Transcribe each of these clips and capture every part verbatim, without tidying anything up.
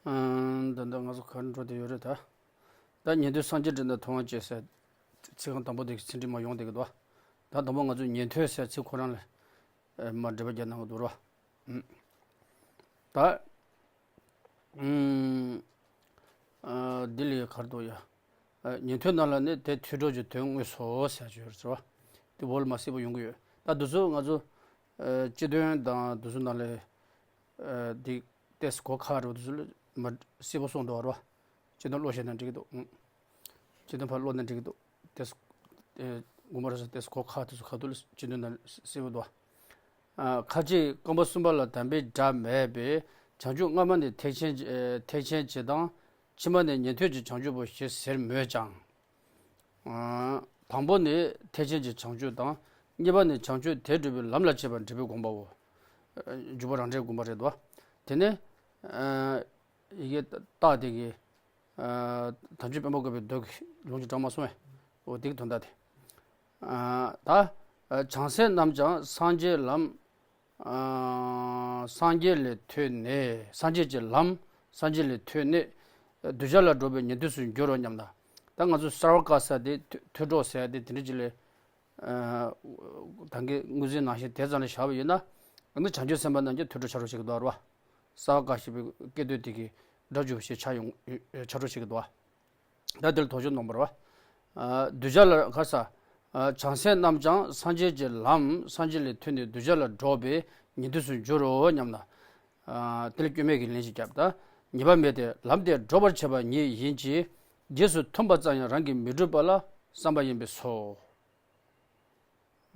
ཨང་། ད་ལྟ་ང་ཚོ་ག་རེ་འགྲོ་བསྡད་ཡོད་རེད་ད། ད་ཉན་ཐོས་སངས་རྒྱས་འདྲེན་དང་མཐོང་བ་བཅས་ཟེར། ཚིག་རྐང་དང་པོ་དེ་གི་ཚིག་འགྲེལ་མ་ཡོང་བསྡད་ཀྱི་འདུག་ད་དང་པོ་ང་ཚོས་ཉན་ཐོས་ཟེར་ཚིག་ཁོ་རང་ལ་ཨེ་མར་འགྲེལ་པ་རྒྱག་གནང་གི་འདུག་ར། ཨུམ། ད་ཨུམ། ཨ། འདི་ལ་ག་རེ་འདུག་ཡ། ཨ། ཉན་ཐོས་རྣམས་ལ་ནི་དེ་ཐོས་གྲོལ་གྱི་དོན་དངོས་སོ་ཟེར་ཡ་ཅིག་ཡོད་རེད་ཟེར་བ། དེ་འོག་ལ་མར་གསལ་པོ་ཡོང་གི་ཡོད། ད་འདི་ཚོ་ང་ཚོ་ཨ་སྤྱི་དོན་དང་འདི་ཚོ་ནང་ལ་ཨ་འདི་ཏོག་ཙམ་གོ་ཁག་རེད་པ། འདི་ཚོ་ལ་མར་གསལ་པོ་གསུངས་འདུག་བ། སྤྱི་དོན་ཀློག་ཤེས་ན་འགྲིག་གི་འདུག་ཨང་། སྤྱི་དོན་ཕར་ཀློག་ན་འགྲིག་གི་འདུག་ཏོག་ཙམ་ཨེ་དགོངས་པ་རེད་ཟེར། ཏོག་ཙམ་གོ་ཁག་དེ་ཚོ་ག་དུས་ལ་སྤྱི་དོན་ནང་གསལ་པོ་འདུག་ཨ། ཁ་ཅིག་རྐང་པ་གསུམ་པ་ལ་དམ་པའི་སྒྲ་མེད་པས་བྱང་ཆུབ་སྔ་མ་ནི་ཐེག་ཆེན་ཨེ་ཐེག་ཆེན་གྱི་དང་། ཕྱི་མ་ནི་ཉན་ཐོས་ཀྱི་བྱང་ཆུབ་པོ་ཞེས་ཟེར་མོད་ཀྱང་། ཨ། དང་པོ་ནི་ཐེག་ཆེན་གྱི་བྱང་ཆུབ་དང་། གཉིས་པ་ནི་བྱང་ཆུབ་དེ་སྒྲུབ་པའི་ལམ་ལ་བྱེད་པ་འབྲས་བུའི་དགོངས་པའོ། ཨ། འཇུག་པ་རང་འབྲས་དགོངས་པ་རེད་དོ། དེ་ནས་ཨ་ཡི་གེ་རྟགས་དེ་གི་ཨ། དམ་ཆོས་དཔལ་མོ་བཀོད་པའི་མདོ་གི་ལུང་གི་དྲངས་མ་སོང་བས། འོ་དེ་གི་དོན་དག་དེ། ཨ། ད་ཨ་བྱང་སེམས་རྣམས་ཀྱང་སངས་རྒྱས་ལམ། ཨ། སངས་རྒྱས་ལས་ཐོས་ནས། སངས་རྒྱས་ཀྱི་ལམ། སངས་རྒྱས་ལས་ཐོས་ནས་གདུལ་བྱ་ལ་སྒྲོགས་པའི་ཉན་ཐོས་སུ་འགྱུར་རོ་སྙམ་ན། ད་ང་ཚོ་ས་བ་ཀ་ས་དེ་ཐོས་ཐོས་གྲོལ་ཟེར་ཡ་དེ་དེ་འདྲ་ཅིག་ལས། ཨ། ད་གིན་དངོས་རྫས་ནང་བཞིན་དེ་ཙམ་ལ་བཞག་པ་ཡིན་ན། ཨ་ནི་བྱང་ཆུབ་སེམས་དཔའ་རྣམས་ཀྱང་ཐོས་གྲོལ་ཆ་རོགས་བྱེད་ཀྱི་འདུག་ར། ས་བ་ཀ་ཞེས་པའི་སྐད་དོད་དེ་གི་སྒྲ་འཇུག་པ་ཞེས་ཆ་ཡོང་ཆ་རོགས་བྱེད་ཀྱི་འདུག་ད་དེ་ལ་དོགས་གཅོད་གནང་བ་རེད་པ། ཨ། གདུལ་བྱ་ལ་ག་ས། ཨ། བྱང་སེམས་རྣམས་ཀྱང་སངས་རྒྱས་ཀྱི་ལམ། སངས་རྒྱས་ལས་ཐོས་ནས་གདུལ་བྱ་ལ་སྒྲོགས་པའི་ཉན་ཐོས་སུ་འགྱུར་རོ་སྙམ་ན། ཨ། དེ་ལ་སྐྱོན་མེད་ཀྱི་ལན་ཞིག་བརྒྱབ། ད་ཉེས་པ་མེད་དེ། ལམ་དེ་སྒྲོགས་པར་བྱེད་པ་ཉིད་ཡིན་གྱི། རྗེས་སུ་མཐུན་པ་ཙམ་ཡང་རང་གིས་མི་སྒྲུབ་པ་ལ་བསམ་པ་ཡིན་པས་སོ།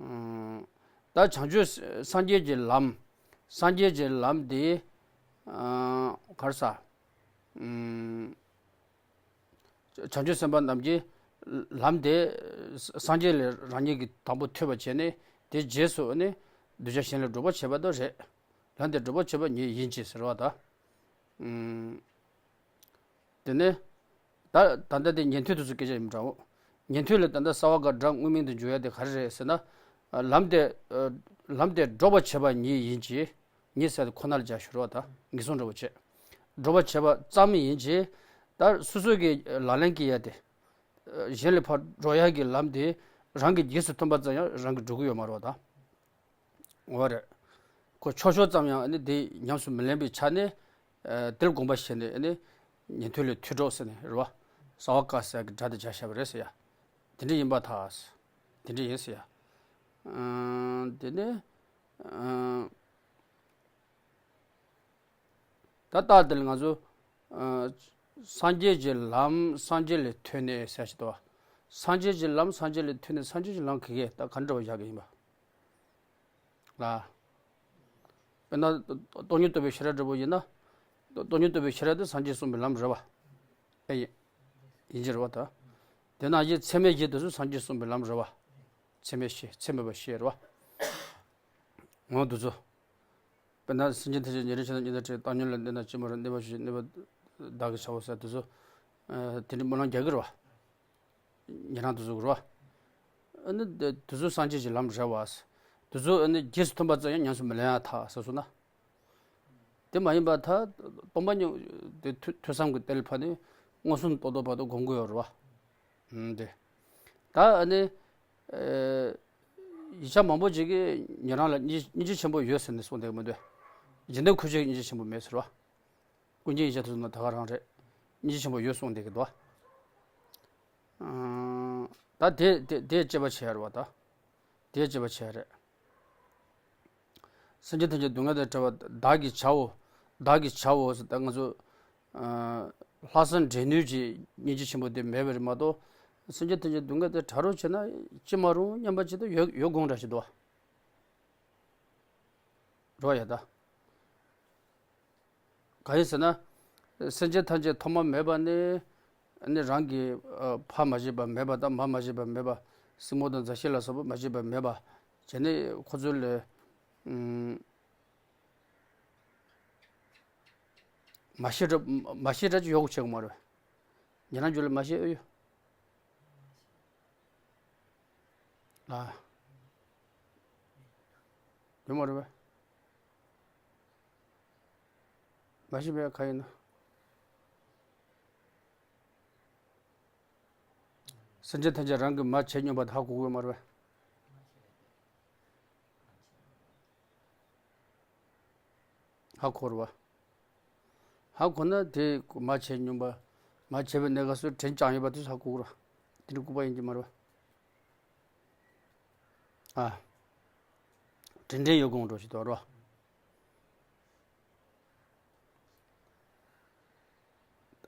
ཨ། ད་བྱང་ཆུབ་སངས་རྒྱས་ཀྱི་ལམ། སངས་རྒྱས་ཀྱི་ལམ་དེ། ཨ། ག་རེ་ཟ། ཨུམ། བྱང་ཆུབ་སེམས་དཔའ་རྣམས་ཀྱིས་ལམ་དེ་སངས་རྒྱས་ལས་རང་ཉིད་ཀྱིས་དང་པོ་ཐོས་པ་བྱས་ནས། དེ་རྗེས་སུ་ནི་གདུལ་བྱ་གཞན་ལ་སྒྲོགས་པར་བྱེད་པ་དེ་རེད། ལམ་དེ་སྒྲོགས་པར་བྱེད་པ་ཉིད་ཡིན་གྱི་ཟེར་བ་དང་། ཨུམ། དེ་ནས་ད་ད་ལྟ་དེ་ཉན་ཐོས་དེ་ཚོའི་སྐད་ཆ་ཡིན་པ་འདྲ་བོ། ཉན་ཐོས་ལ་ད་ལྟ་ས་བ་ཀ་སྒྲ་དངོས་མིང་དུ་འཇུག་ཡ་དེ་ག་རེ་རེད་ཟེར་ན། ལམ་དེ་ལམ་དེ་སྒྲོགས་པར་བྱེད་པ་ཉིད་ཡིན་གྱི། ཉིད་ཟེར་དེ་ཁོ་ན་ལ་སྦྱར་ཞུ་རོགས་དང་། ངེས་བཟུང་འདྲ་བོ་བྱེད། སྒྲོགས་པར་བྱེད་པ་ཙམ་ཡིན་གྱི། ད་སོ་སོ་གི་ལག་ལེན་གྱི་ཡ་དེ། གཞན་ལ་ཕར་སྒྲོག་ཡ་གི་ལམ་དེ་རང་གི་རྗེས་སུ་མཐུན་པ་ཙམ་ཡང་རང་གིས་སྒྲུབ་ཀྱི་ཡོད་མ་རེད་པ་ད། འོ་རེད། ཁོ་ཆོག་ཆོག་ཙམ་ཡང་ཨ་ནི་དེ་ཉམས་སུ་མི་ལེན་པའི་ཆ་ནས། ཨ། དེ་ལ་དགོངས་པ་བཞེས་ནས་ཨ་ནི་ཉན་ཐོས་ལས་ཐོས་གྲོལ་ཟེར་ནས་རེད་པ། ས་བ་ཀ་ཟེར་གྱི་སྒྲ་དེ་སྦྱར་བཞག་པ་རེད་ཟེར་ཡ། དེ་འདྲ་ཡིན་པར་ཐལ། དེ་འདྲ་ཡིན་ཟེར་ཡ། ཨ། དེ་ནས། ཨ། ད་རྟགས་དེ་ལ་ང་ཚོ། ཨ། སངས་རྒྱས་ཀྱི་ལམ། སངས་རྒྱས་ལས་ཐོས་ནས་ཟེར་ཞིག་འདུག་པ། སངས་རྒྱས་ཀྱི་ལམ། སངས་རྒྱས་ལས་ཐོས་ནས། སངས་རྒྱས་ཀྱི་ལམ་ག་གི་ད་ག་འདྲ་བ་བཞག་གི་ཡིན་པ་ལ། དཔེར་ན་སྟོང་ཉིད་རྟོགས་པའི་ཤེས་རབ་འདྲ་པོ་ཡིན་ན། སྟོང་ཉིད་རྟོགས་པའི་ཤེས་རབ་དེ་སངས་རྒྱས་གསུངས་པའི་ལམ་རེད་པ། ཨེ་ཡིན། ཡིན་གྱི་རེད་པ་ད། དེ་ནང་བཞིན་ཚད་མེད་བཞི་དེ་ཚོ་སངས་རྒྱས་གསུངས་པའི་ལམ་རེད་པ། ཚད་མེད་བཞི། ཚད་མེད་པ་བཞི་རེད་པ། འོ་འདི་ཚོ། དཔེར་ན་སེམས་ཅན་ཐམས་ཅད་ཉེ་རིང་ཆགས་སྡང་གཉིས་དང་བྲལ། བཏང་སྙོམས་ལ་གནས་ན་ཅི་སྨོས་རེད། གནས་པ་ཞི་གནས་པ་བདག་གིས་བྱའོ་ཟེར་དེ་ཚོ། ཨ། དེ་འདྲའི་སྨོན་ལམ་རྒྱག་གི་རེད་པ། ཉན་རང་དེ་ཚོ་གི་རེད་པ། ཨ་ནི་དེ་དེ་ཚོ་སངས་རྒྱས་ཀྱི་ལམ་རེད་པ། དེ་ཚོ་ཨ་ནི་རྗེས་སུ་མཐུན་པ་ཙམ་ཡང་ཉམས་སུ་མི་ལེན་ཡ་ཐལ་ཟེར་སོང་ན། དེ་མ་ཡིན་པར་ཐལ། སྟོང་པ་ཉིད་དེ་ཐོས་ཐོས་བསམ་གྱི་གཏེར་ལ་ཕབ་ནས་མངོན་སུམ་རྟོགས་རྟོགས་བར་དུ་སྒོམ་དགོས་ཡོད་རེད་པ། ཨུམ། དེ། ད་ཨ་ནི། ཨེ། ཡིག་ཆ་མང་པོ་ཅིག་གིས་ཉན་རང་ལ་སྙིང་སྙིང་རྗེ་ཆེན་པོ་ཡོད་ཟེར་ནས་གསུངས་བསྡད་ཀྱི་མི་འདུག་འཇིག་རྟེན་ཁོ་ཅག་གི་སྙིང་རྗེ་ཆེན་པོ་མེད་ཟེར་བ། ཀུན་མཁྱེན་ཡིག་ཆ་དེ་ཚོ་ནང་ད་ག་རང་རེད། སྙིང་རྗེ་ཆེན་པོ་ཡོད་གསུངས་བསྡད་ཀྱི་འདུག་ཨང་། ད་དེ་དེ་དེ་དཔྱད་པ་བྱེད་ཡ་རེད་པ་ད། དེ་དཔྱད་པ་བྱེད་ཡ་རེད། སེམས་ཅན་ཐམས་ཅད་སྡུག་བསྔལ་དང་བྲལ་བ་བདག་གིས་བྱའོ། བདག་གིས་བྱའོ་ཟེར་ད་ང་ཚོ། ཨ། ལྷག་བསམ་འདྲེན་ནུས་ཀྱི་སྙིང་རྗེ་ཆེན་པོ་དེ་མེད་པ་རེད་མ་གཏོགས། སེམས་ཅན་ཐམས་ཅད་སྡུག་བསྔལ་དེ་བྲལ་རོགས་བྱས་ན་ཅི་མ་རུང་སྙམ་པ་ཅིག་ད་ཡོད་ཡོད་དགོངས་འདྲ་ཞིག་འདུག་པ། རེད་པ་ཡ་ད། གང་ཡིན་ཟེར་ན། སེམས་ཅན་ཐམས་ཅད་ཐོག་མ་མེད་པ་ནས། ནི་རང་གི། ཨ། ཕ་མ་བྱས་པ་མེད་པ་དང་། མ་མ་བྱས་པ་མེད་པ། སྲིང་མོ་དང་མཛའ་བཤེས་ལ་སོགས་པ་མ་བྱས་པ་མེད་པ་བྱས་ནས་ཁོ་ཚོ་ལ། ཨུམ། མ་ཤེས་འདྲ་མ་ཤེས་འདྲ་ཅིག་ཡོད་དགོས་བྱེད་དགོས་མ་རེད། ཉན་རང་རྒྱུད་ལ་མ་ཤེས་ཨེ་ཡོད། ཨ། ཡོད་མ་རེད་པས། མ་ཤེས་པའི་ཁ་ཡིན་ན། སེམས་ཅན་ཐམས་ཅད་རང་གིས་མར་བྱས་སྙོམས་པ་དེ་ཧ་གོ་གི་ཡོད་མ་རེད་པས། ཧ་གོ་རེད་པ། ཧ་གོ་ན་དེ་མར་བྱས་སྙོམས་པ། མར་བྱས་པའི་གནས་སྐབས་སུ་དྲན་བཅངས་ཡོད་པ་དེ་ཚོ་ཧ་གོ་གི་རེད་པ། དེ་འདྲ་ལྐུགས་པ་ཡིན་གྱི་མ་རེད་པ། ཨ། དྲན་དྲན་ཡོད་དགོས་འགྲོ་ཞིག་འདུག་རོ།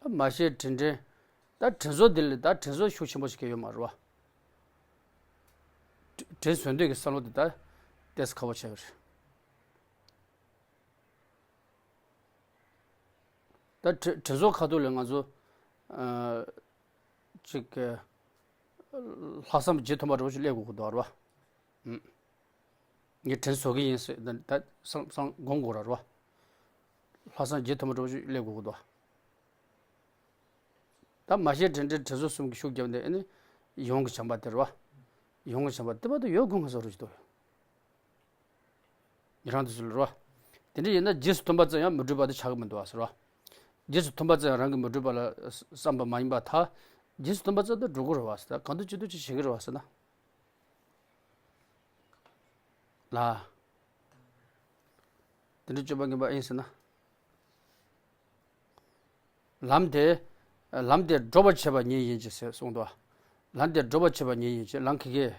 ད་མ་བྱས་དྲན་དྲན། ད་དྲན་གསོ་འདི་ལ་ད་དྲན་གསོ་ཤུགས་ཆེན་པོ་ཞིག་གི་ཡོད་མ་རེད་པ། དྲན་གསོ་འདོད་ཀྱི་བསམ་བློ་དེ་ད་ཏོག་ཙམ་ཁག་པོ་ཆགས་ཀྱི་རེད། ད་དྲན་དྲན་གསོ་ཁ་ཐུག་ལ་ང་ཚོ་ཨ་ཅིག་གི་ལྷག་བསམ་རྗེས་མཐུན་པ་འདྲ་པོ་ཞིག་སླེབས་དགོས་ཀྱི་འདུག་རེད་པ། ཨུམ། ངས་དྲན་གསོ་གི་ཡིན་ཟེར་ད་ད་བསམ་བསམ་སྒོམ་དགོས་རེད་པ། ལྷག་བསམ་རྗེས་མཐུན་པ་འདྲ་པོ་ཞིག་སླེབས་དགོས་ཀྱི་འདུག་ད་མ་བྱས་དྲན་དྲན་དྲན་གསོ་གསུམ་གྱི་ཤུགས་བརྒྱབ་ནས་ཨ་ནི་ཡོངས་ཀྱི་བྱམས་པ་དེ་རེད་པ། ཡོངས་ཀྱི་བྱམས་པ་དེ་བར་དུ་ཡོད་དགོས་ངེས་སོ་རུ་ཞིག་འདུག་ཉེ་རང་དུ་ཟེར་རོ། དེ་འདྲ་ཡིན་ན་རྗེས་སུ་མཐུན་པ་ཙམ་ཡང་མི་སྒྲུབ་པ་དེ་ཆགས་ཀྱི་མི་འདུག་ཨ་ཟེར་རོ། རྗེས་སུ་མཐུན་པ་ཙམ་ཡང་རང་གིས་མི་སྒྲུབ་པ་ལ་བསམ་པ་མ་ཡིན་པར་ཐལ། རྗེས་སུ་མཐུན་པ་ཙམ་དུ་འགྲོ་གི་རེད་པ་ཟེར། ད་གང་དུ་ཅི་ཐུབ་ཅི་བྱེད་ཀྱི་རེད་པ་ཟེར་ན། ལ། དེ་འདྲ་སྤྱོད་པ་ངན་པ་ཨེ་ཡིན་ཟེར་ན། ལམ་དེ། ལམ་དེ་སྒྲོག་པར་བྱེད་པ་ཉིད་ཡིན་གྱི་ཟེར་གསུངས་འདུག་ལམ་དེ་སྒྲོག་པར་བྱེད་པ་ཉིད་ཡིན་གྱི་ལམ་གྱི་གེ།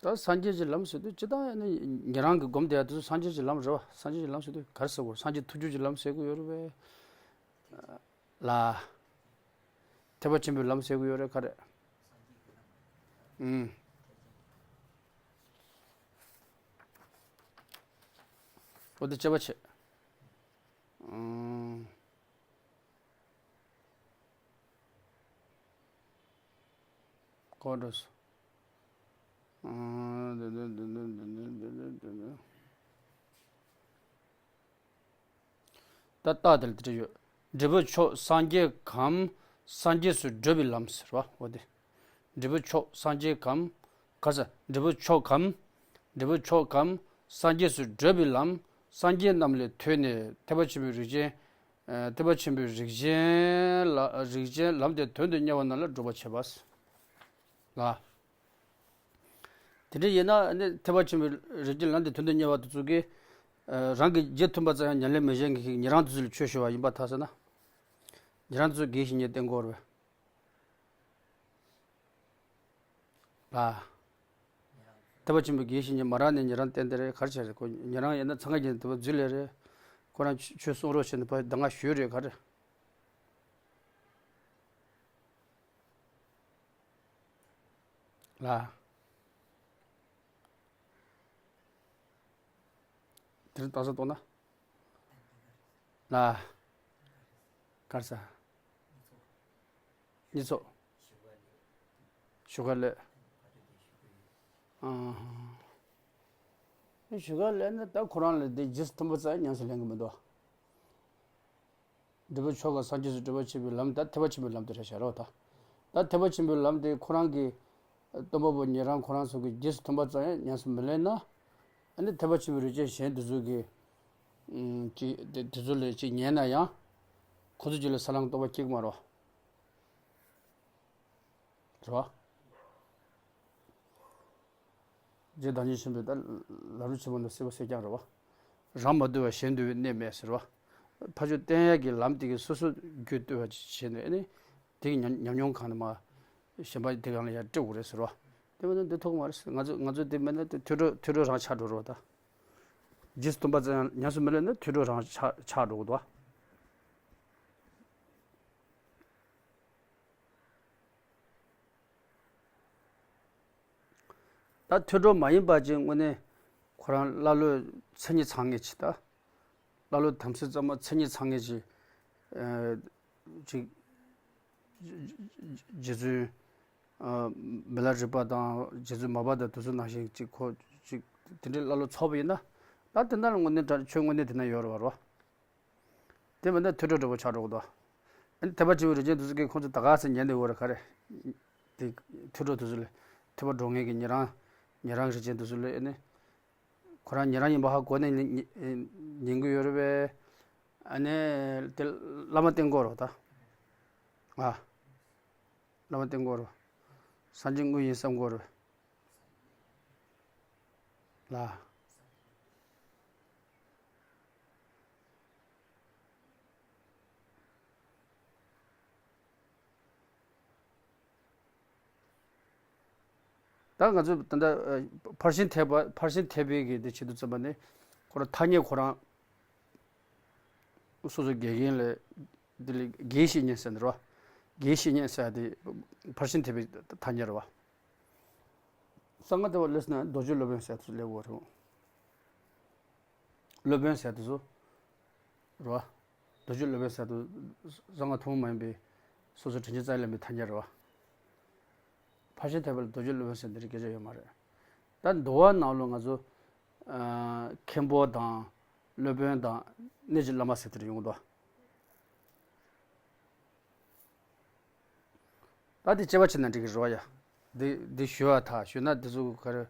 ད་སངས་རྒྱས་ཀྱི་ལམ་ཟེར་དུས་སྤྱིར་བཏང་ནི་ཉེ་རང་གི་སྒོམ་བསྡད་ཡ་དེ་ཚོ་སངས་རྒྱས་ཀྱི་ལམ་རེད་པ། སངས་རྒྱས་ཀྱི་ལམ་ཟེར་དུས་ག་རེ་ཟེར་དགོས། སངས་རྒྱས་ཐུགས་རྒྱུད་ཀྱི་ལམ་ཟེར་དགོས་ཡོད་རེད་པས། ལ། ཐེག་པ་ཆེན་པོའི་ལམ་ཟེར་དགོས་ཡོད་རེད་ག་རེ། ཨུམ། འོ་དེ་དཔྱད་པ་བྱེད། ཨུམ། གོ་འགྲོ་སོང་། ད་རྟགས་དེ་ལ་དེ་འདྲ་ཡོད། འབྲས་བུ་མཆོག་སངས་རྒྱས་གམ། སངས་རྒྱས་སུ་བགྲོད་པའི་ལམ་ཟེར་བ་འོ་དེ། འབྲས་བུ་མཆོག་སངས་རྒྱས་གམ། ག་ས་འབྲས་བུ་མཆོག་གམ། འབྲས་བུ་མཆོག་གམ། སངས་རྒྱས་སུ་བགྲོད་པའི་ལམ། སངས་རྒྱས་རྣམས་ལས་ཐོས་ནས་ཐེག་པ་ཆེན་པོའི་རིགས་ཅན། ཨ། ཐེག་པ་ཆེན་པོའི་རིགས་ཅན་ལ་རིགས་ཅན་ལམ་དེ་དོན་དུ་གཉེར་བ་རྣམས་ལ་སྒྲུབ་པར་བྱེད་པ། ལ། དེ་འདྲ་ཡིན་ན་ནི་ཐེག་པ་ཆེན་པོའི་རིགས་ཀྱི་ལམ་དེ་དོན་དུ་གཉེར་བ་དེ་ཚོ་གིས། ཨ། རང་གི་རྗེས་མཐུན་པ་ཙམ་ཡང་ཉམས་ལེན་མི་བྱེད་མཁན་གྱི་ཉེ་རང་དེ་ཚོ་ལ་ཆོས་ཞུ་བ་ཡིན་པར་ཐལ་ཟེར་ན། ཉེ་རང་དེ་ཚོ་དགེ་བའི་བཤེས་གཉེན་བསྟེན་དགོས་རེད་པས། ལ། ཐེག་པ་ཆེན་པོའི་དགེ་བའི་བཤེས་གཉེན་མ་རག་ནས་ཉེ་རང་བསྟེན་དེ་རེད་ག་རེ་བྱས་རེད། ཁོ་ཉེ་རང་ཡིན་ན་འཚང་ཁ་རྒྱས་ནས་དེ་བ་འཛུལ་ལེ་རེད། ཁོ་རང་ཆོས་གསུང་རོགས་བྱས་ནས་ཕར་གདམས་ངག་ཞུས་རེད་ག་རེ། ལ། དེར་ལྟ་ས་གཏོང་ན། ལ། གར་ས། གཉིས་ཚོགས། ཞུ་ག་ལས། ཨང་། ཞུ་ག་ལས་ནི་ད་ཁོ་རང་ལ་དེ་རྗེས་སུ་མཐུན་པ་ཙམ་ཉམས་སུ་ལེན་གི་མི་འདུག་འབྲས་བུ་མཆོག་གམ་སངས་རྒྱས་སུ་བགྲོད་པར་བྱེད་པའི་ལམ་ད་ཐེག་པ་ཆེན་པོའི་ལམ་དེ་རེད་ཤག་རོ་ད། ད་ཐེག་པ་ཆེན་པོའི་ལམ་དེ་ཁོ་རང་གི་སྟོན་པ་པོ་ཉེ་རང་ཁོ་རང་ཚོ་གི་རྗེས་སུ་མཐུན་པ་ཙམ་ཡང་ཉམས་སུ་མི་ལེན་ན། ཨ་ནི་ཐེག་པ་ཆེན་པོའི་རིགས་ཅན་གཞན་དེ་ཚོ་གི་ཨུམ། ཅིག་དེ་དེ་ཚོ་ལས་ཅིག་ཉན་ན་ཡང་། ཁོ་ཚོ་ཅིག་ལ་ས་ལམ་རྟོགས་པ་སྐྱེ་གི་མ་རེད། རེད་བ། རྗེ་བདག་ཉིད་ཆེན་པོས་ད་ལམ་རིམ་ཆེན་མོ་འདི་གསལ་པོ་གསལ་རྐྱང་རེད་བ། རང་མ་འདུལ་བར་གཞན་འདུལ་བའི་གནས་མེད་ཟེར་བ། ཕར་ཕྱོགས་བསྟན་ཡག་གི་ལམ་དེ་གིས་སོ་སོ་རྒྱུད་བཏུལ་བ་ཅིག་བྱས་ནས་ཨ་ནི། དེ་གི་ཉམས་ཉམས་མྱོང་གང་ནས་མ། གཞན་པ་དེ་གང་ལ་ཡར་སྤྲད་དགོས་རེད་ཟེར་བ། དེ་མིན་ན་འདི་ཐུག་མ་རེད་ཟེར། ང་ཚོ་ང་ཚོ་དེ་མིན་ན་དེ་ཐོས་གྲོལ་ཐོས་གྲོལ་རང་ཆགས་འགྲོ་རོགས་ད། རྗེས་སུ་མཐུན་པ་ཙམ་ཡང་ཉམས་སུ་མི་ལེན་ན་ཐོས་གྲོལ་རང་ཆགས་ཆགས་འགྲོ་གི་འདུག་བ། ད་ཐོས་གྲོལ་མ་ཡིན་པ་ཅིག་དངོས་གནས་ཁོ་རང་ཀླ་ཀློའི་མཚན་ཉིད་ཚང་མཁན་ཅིག་ད། ཀླ་ཀློ་དམ་ཚིག་གཙང་མ་མཚན་ཉིད་ཚང་མཁན་ཅིག་ཨ། ཅིག་རྗེ་བཙུན། ཨ། མི་ལ་རས་པ་དང་རྗེ་བཙུན་མར་པ་དང་དེ་ཚོ་ནང་བཞིན་ཅིག་ཁོ་ཅིག་དེ་འདྲའི་ཀླ་ཀློ་ཚོགས་པ་ཡིན་ན། ད་དེ་འདྲ་ལ་དངོས་གནས་དྲང་ཆོས་དངོས་གནས་དེ་ན་ཡོད་རེད་བ་རོ། དེ་མིན་ན་ཐོས་གྲོལ་འདྲ་པོ་ཆགས་འགྲོ་གི་འདུག་ཨ་ནི་ཐེག་པ་ཆེན་པོའི་རིགས་ཅན་དེ་ཚོ་གིས་ཁོང་ཚོ་ད་ག་ཚོད་ཉན་བསྡད་ཡོད་རེད་ག་རེ། དེ་ཐོས་གྲོལ་དེ་ཚོ་ལས་ཐོས་པ་འགྲོ་མཁན་གྱི་ཉེ་རང་ཉེ་རང་རིགས་ཅན་དེ་ཚོ་ལས་ཨ་ནི། ཁོ་རང་ཉེ་རང་ཡིན་པ་ཧ་གོ་ནས་ཉན་ཉན་ཉན་གྱི་ཡོད་རེད་པས། ཨ་ནི་དེ་བླ་མ་བསྟེན་དགོས་རེད་ད། ཨ། བླ་མ་བསྟེན་དགོས་རེད། སངས་རྒྱས་དངོས་ཡིན་བསམ་དགོས་རེད། ལ། ད་ང་ཚོ་ད་ལྟ་ཕར་ཕྱིན་ཐེག་པ་ཕར་ཕྱིན་ཐེག་པའི་གི་དེ་བྱེད་དུ་བརྩམས་པ་ནི་ཁོ་རང་ཐ་སྙད་ཁོ་རང་སོ་སོ་དགེ་རྒན་ལས་འདི་ལས་དགེ་བཤེས་གཉེན་ཟེར་ནི་རོ། དགེ་བཤེས་གཉེན་ཟེར་དེ་ཕར་ཕྱིན་ཐེག་པའི་ཐ་སྙད་རེད་བ། གསང་སྔགས་ཐེག་པ་སླེབས་ན་རྡོ་རྗེ་སློབ་དཔོན་ཟེར་དུ་སླེབས་དགོས་རེད། སློབ་དཔོན་ཟེར་དུ་སུ། རེད་བ། རྡོ་རྗེ་སློབ་དཔོན་ཟེར་དུ་གསང་སྔགས་ཐུན་མོང་མ་ཡིན་པའི་སོ་སོ་དྲིན་ཅན་རྩ་བའི་བླ་མའི་ཐ་སྙད་རེད་བ། ཕར་ཕྱིན་ཐེག་པ་ལ་རྡོ་རྗེ་སློབ་དཔོན་ཟེར་འདི་རིགས་སྐད་ཆ་ཡོད་མ་རེད། ད་འདུལ་བ་ནང་ལོ་ང་ཚོ་ཨ་མཁན་པོ་དང་སློབ་དཔོན་དང་གནས་ཀྱི་བླ་མ་ཟེར་དེ་རུ་ཡོང་གི་འདུག་ད་དེ་དཔྱད་པ་བྱས་ན་འགྲིག་གི་རེད་བ་ཡ། འདི་འདི་ཞུ་བ་ཐག་ཞུ་ན་འདི་ཚོ་ག་རེ།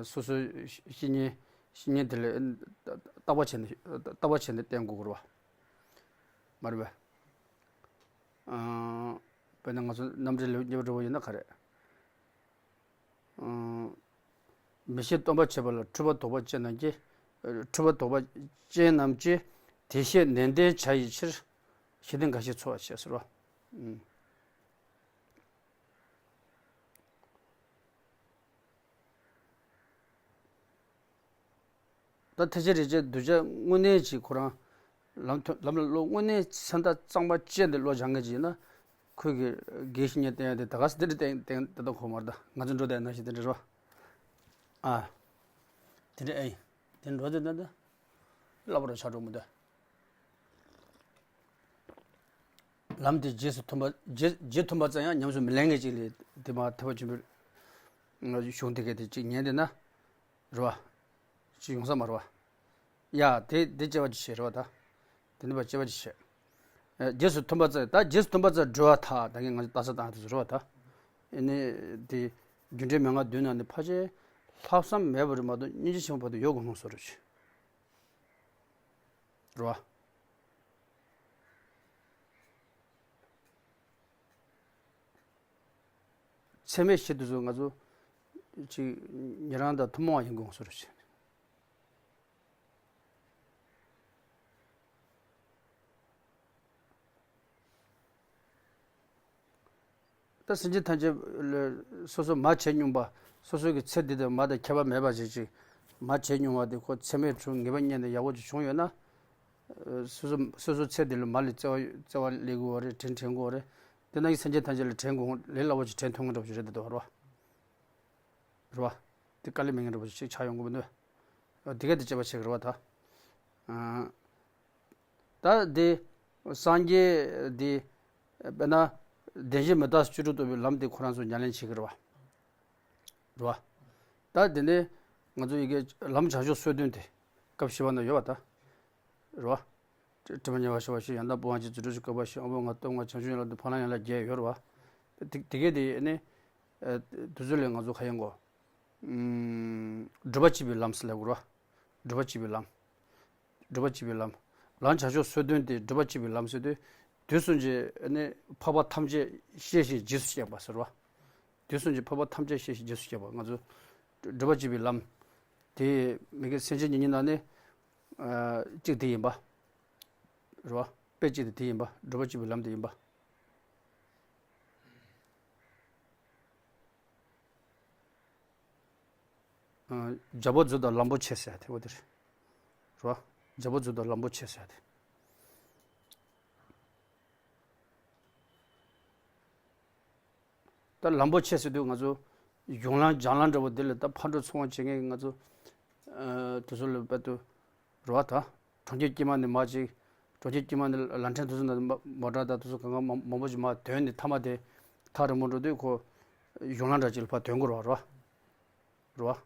སོ་སོའི་བཤེས་གཉེན་བཤེས་གཉེན་དེ་ལ་བརྟག་པ་བྱས་ནས་བརྟག་པ་བྱས་ནས་བསྟེན་དགོས་ཀྱི་རེད་བ། མ་རེད་པས། དཔེར་ན་ང་ཚོ་རྣམ་འགྲེལ་ལེའུ་གཉིས་པ་འགྲོ་བ་ཡིན་ན་ག་རེ། མི་ཤེས་སྟོན་པ་བྱེད་པ་ལ་འཁྲུལ་པ་དོགས་པ་ཅན་རྣམས་ཀྱིས། འཁྲུལ་པ་དོགས་པ་ཅན་རྣམས་ཀྱིས་དེ་བཤད་ནན་ཏན་བྱ་ཡི་ཕྱིར། ཞེ་འདོད་འགའ་ཞིག་འཚོ་བར་བྱེད་ཟེར་བ། ད་ཐེག་ཆེན་རིགས་བརྒྱའི་གདུལ་བྱ་དངོས་གནས་ཀྱི་ཁོ་རང་ལམ་ཐོ་ལམ་ལ་བློ་དངོས་གནས་མཚན་རྟགས་གཙང་མ་བཅད་དེ་བློ་སྦྱང་མཁན་ཅིག་ཡིན་ན། ཁོས་གི་དགེ་བཤེས་གཉེན་བསྟེན་ཡ་དེ་ད་ག་སེ་དེ་འདྲ་བསྟེན་བསྟེན་ད་ལྟ་གོ་མ་རེད་ད། ང་ཚོ་འགྲོ་བསྡད་ན་ཞིག་དེ་འདྲ་རེད་བ། ཨ། དེ་འདྲ་ཨེ། དེ་འགྲོ་བསྡད་ན་ད། སླ་པོ་རུ་ཆགས་འགྲོ་མི་འདུག་ལམ་དེ་རྗེས་སུ་མཐུན་པ་རྗེས་རྗེས་མཐུན་པ་ཙམ་ཡང་ཉམས་སུ་མི་ལེན་མཁན་ཅིག་ལས་དེ་མ་ཐེག་པ་ཆེན་པོའི་གཞུང་དེ་ག་དེ་གཅིག་ཉན་བསྡད་ན། རེད་བ། ཅི་ཡོང་ས་མ་རེད་བ། ཡ་དེ་དེ་དཔྱད་པ་ཅིག་བྱེད་རེད་བ་ད། དེ་ནི་བ་དཔྱད་པ་ཅིག་བྱེད། ཨ་རྗེས་སུ་མཐུན་པ་ཙམ་ད་རྗེས་སུ་མཐུན་པ་ཙམ་སྒྲུབ་པར་ཐལ། ད་གིན་ང་ཚོ་ལྟ་ས་བཏང་དུས་སུ་རེད་བ་ད། ཨ་ནི་དེ་རྒྱུ་འབྲས་མན་ངག་བདུན་ནང་ནས་ཕལ་ཆེར་ལྷག་བསམ་མེད་པ་རེད་མ་གཏོགས་སྙིང་རྗེ་ཆེན་པོ་བར་དུ་ཡོད་དགོས་མནོ་བཟོ་འདྲ་ཅིག་རེད་བ། ཚད་མེད་བཤད་དུས་སུ་ང་ཚོ་ཅིག་ཉེ་རང་དང་ཐུན་མོང་བ་ཡིན་དགོས་བཟོ་འདྲ་ཅིག་ད་སེམས་ཅན་ཐམས་ཅད་ལ་སོ་སོ་མ་བྱས་མྱོང་པ། སོ་སོ་གི་ཚེ་འདི་དང་མ་དང་ཁྱད་པར་མེད་པ་ཞིག་ཅིག་མ་བྱས་མྱོང་བ་དེ་ཁོ་ཚད་མེད་དུ་ངེས་པ་རྙེད་ནས་ཡག་པོ་ཅིག་བྱུང་ཡོད་ན། སོ་སོ་སོ་སོ་ཚེ་འདི་ལ་མ་ལ་བརྩེ་བ་བརྩེ་བ་སླེབས་དགོས་པ་རེད། དྲན་དྲན་དགོས་པ་རེད། དེ་ན་གི་སེམས་ཅན་ཐམས་ཅད་ལ་དྲན་དགོས་ལས་སླ་པོ་ཅིག་དྲན་ཐུབ་ངེས་འདྲ་པོ་ཞིག་རེད་འདུག་རེད་བ། རེད་བ། དེ་དཀའ་ལས་མེད་ངེས་འདྲ་པོ་ཞིག་ཆགས་ཡོང་གི་མི་འདུག་འདི་ག་དེ་དཔྱད་པ་བྱེད་ཀྱི་རེད་བ་ད། ཨ། ད་དེ་སངས་རྒྱས་དེ་དཔེར་ན་བདེན་བཞི་མི་རྟག་སོགས་བཅུ་དྲུག་རྟོགས་པའི་ལམ་དེ་ཁོ་རང་ཚོ་ཉམས་ལེན་བྱེད་ཀྱི་རེད་བ། རེད་བ། ད་དེ་ནས་ང་ཚོ་ཡི་གེ་ལམ་བྱང་ཆུབ་སོ་བདུན་དེ་སྐབས་བཞི་པ་ན་ཡོད་བ་ད། རེད་བ། དྲི་མ་ཉེ་བར་ཞི་བར་བྱེད། ཡང་དག་སྤོང་བར་བྱེད། རྫུ་འཕྲུལ་གྱིས་བཀག་པར་བྱེད། དབང་པོ་ལྔ་སྟོབས་ལྔ་བྱང་ཆུབ་ཡན་ལག་བདུན་ཕ་ལམ་ཡན་ལག་བརྒྱད་ཡོད་རེད་བ། དེ་དེ་གས་དེ་ནི། ཨ། དུས་ཚོད་ལས་ང་ཚོ་ཁ་ཡོང་གོ། ཨུམ། སྒྲུབ་པ་གཅིག་པའི་ལམ་ཟེར་ལབ་དགོས་རེད་བ། སྒྲུབ་པ་གཅིག་པའི་ལམ། སྒྲུབ་པ་གཅིག་པའི་ལམ། ལམ་བྱང་ཆུབ་སོ་བདུན་དེ་སྒྲུབ་པ་གཅིག་པའི་ལམ་ཟེར་དུས། དུས་གསུམ་གྱི་ནི་འཕགས་པ་ཐམས་ཅད་ཤེས་ཤིང་རྗེས་སུ་སྐྱེས་པ་ཟེར་བ། དུས་གསུམ་གྱི་འཕགས་པ་ཐམས་ཅད་ཤེས་ཤིང་རྗེས་སུ་སྐྱེས་པ་ང་ཚོ་སྒྲུབ་པ་གཅིག་པའི་ལམ། དེ་མི་དགེ་སེམས་ཅན་གྱི་གཉེན་ནང་ནས། ཨ། གཅིག་དེ་ཡིན་པ། རེད་བ། དཔེ་གཅིག་དེ་དེ་ཡིན་པ། སྒྲུབ་པ་གཅིག་པའི་ལམ་དེ་ཡིན་པ། ཨ། རྒྱལ་པོ་མཛོད་དང་ལམ་པོ་ཆེ་ཟེར་ཡ་དེ་འོ་དེ་རེད། རེད་བ། རྒྱལ་པོ་མཛོད་དང་ལམ་པོ་ཆེ་ཟེར་ཡ་དེ། ད་ལམ་པོ་ཆེ་ཟེར་དུས་ང་ཚོ་གཞུང་ལམ་སྦྱང་ལམ་འདྲ་པོ་འདི་ལ་ད་ཕར་འགྲོ་ཚུར་འོང་བྱེད་མཁན་གྱི་ང་ཚོ། ཨ། དེ་ཚོ་ལ་དཔེ་དུ་རེད་བ་ད། གྲོང་ཁྱེར་དཀྱིལ་མ་ནས་མར་ཅིག་གྲོང་ཁྱེར་དཀྱིལ་མ་ནས་ལམ་ཕྲན་དེ་ཚོ་ནང་མ་མོ་ཊ་དང་དེ་ཚོ་གང་ག་མང་མང་པོ་ཞིག་མར་དོན་ནས་མཐའ་མ་དེ་ཐག་རིང་པོ་འགྲོ་དུས་ཁོ་གཞུང་ལམ་འདྲ་ཅིག་ལ་ཕར་དོན་དགོས་རེད་བ། རེད་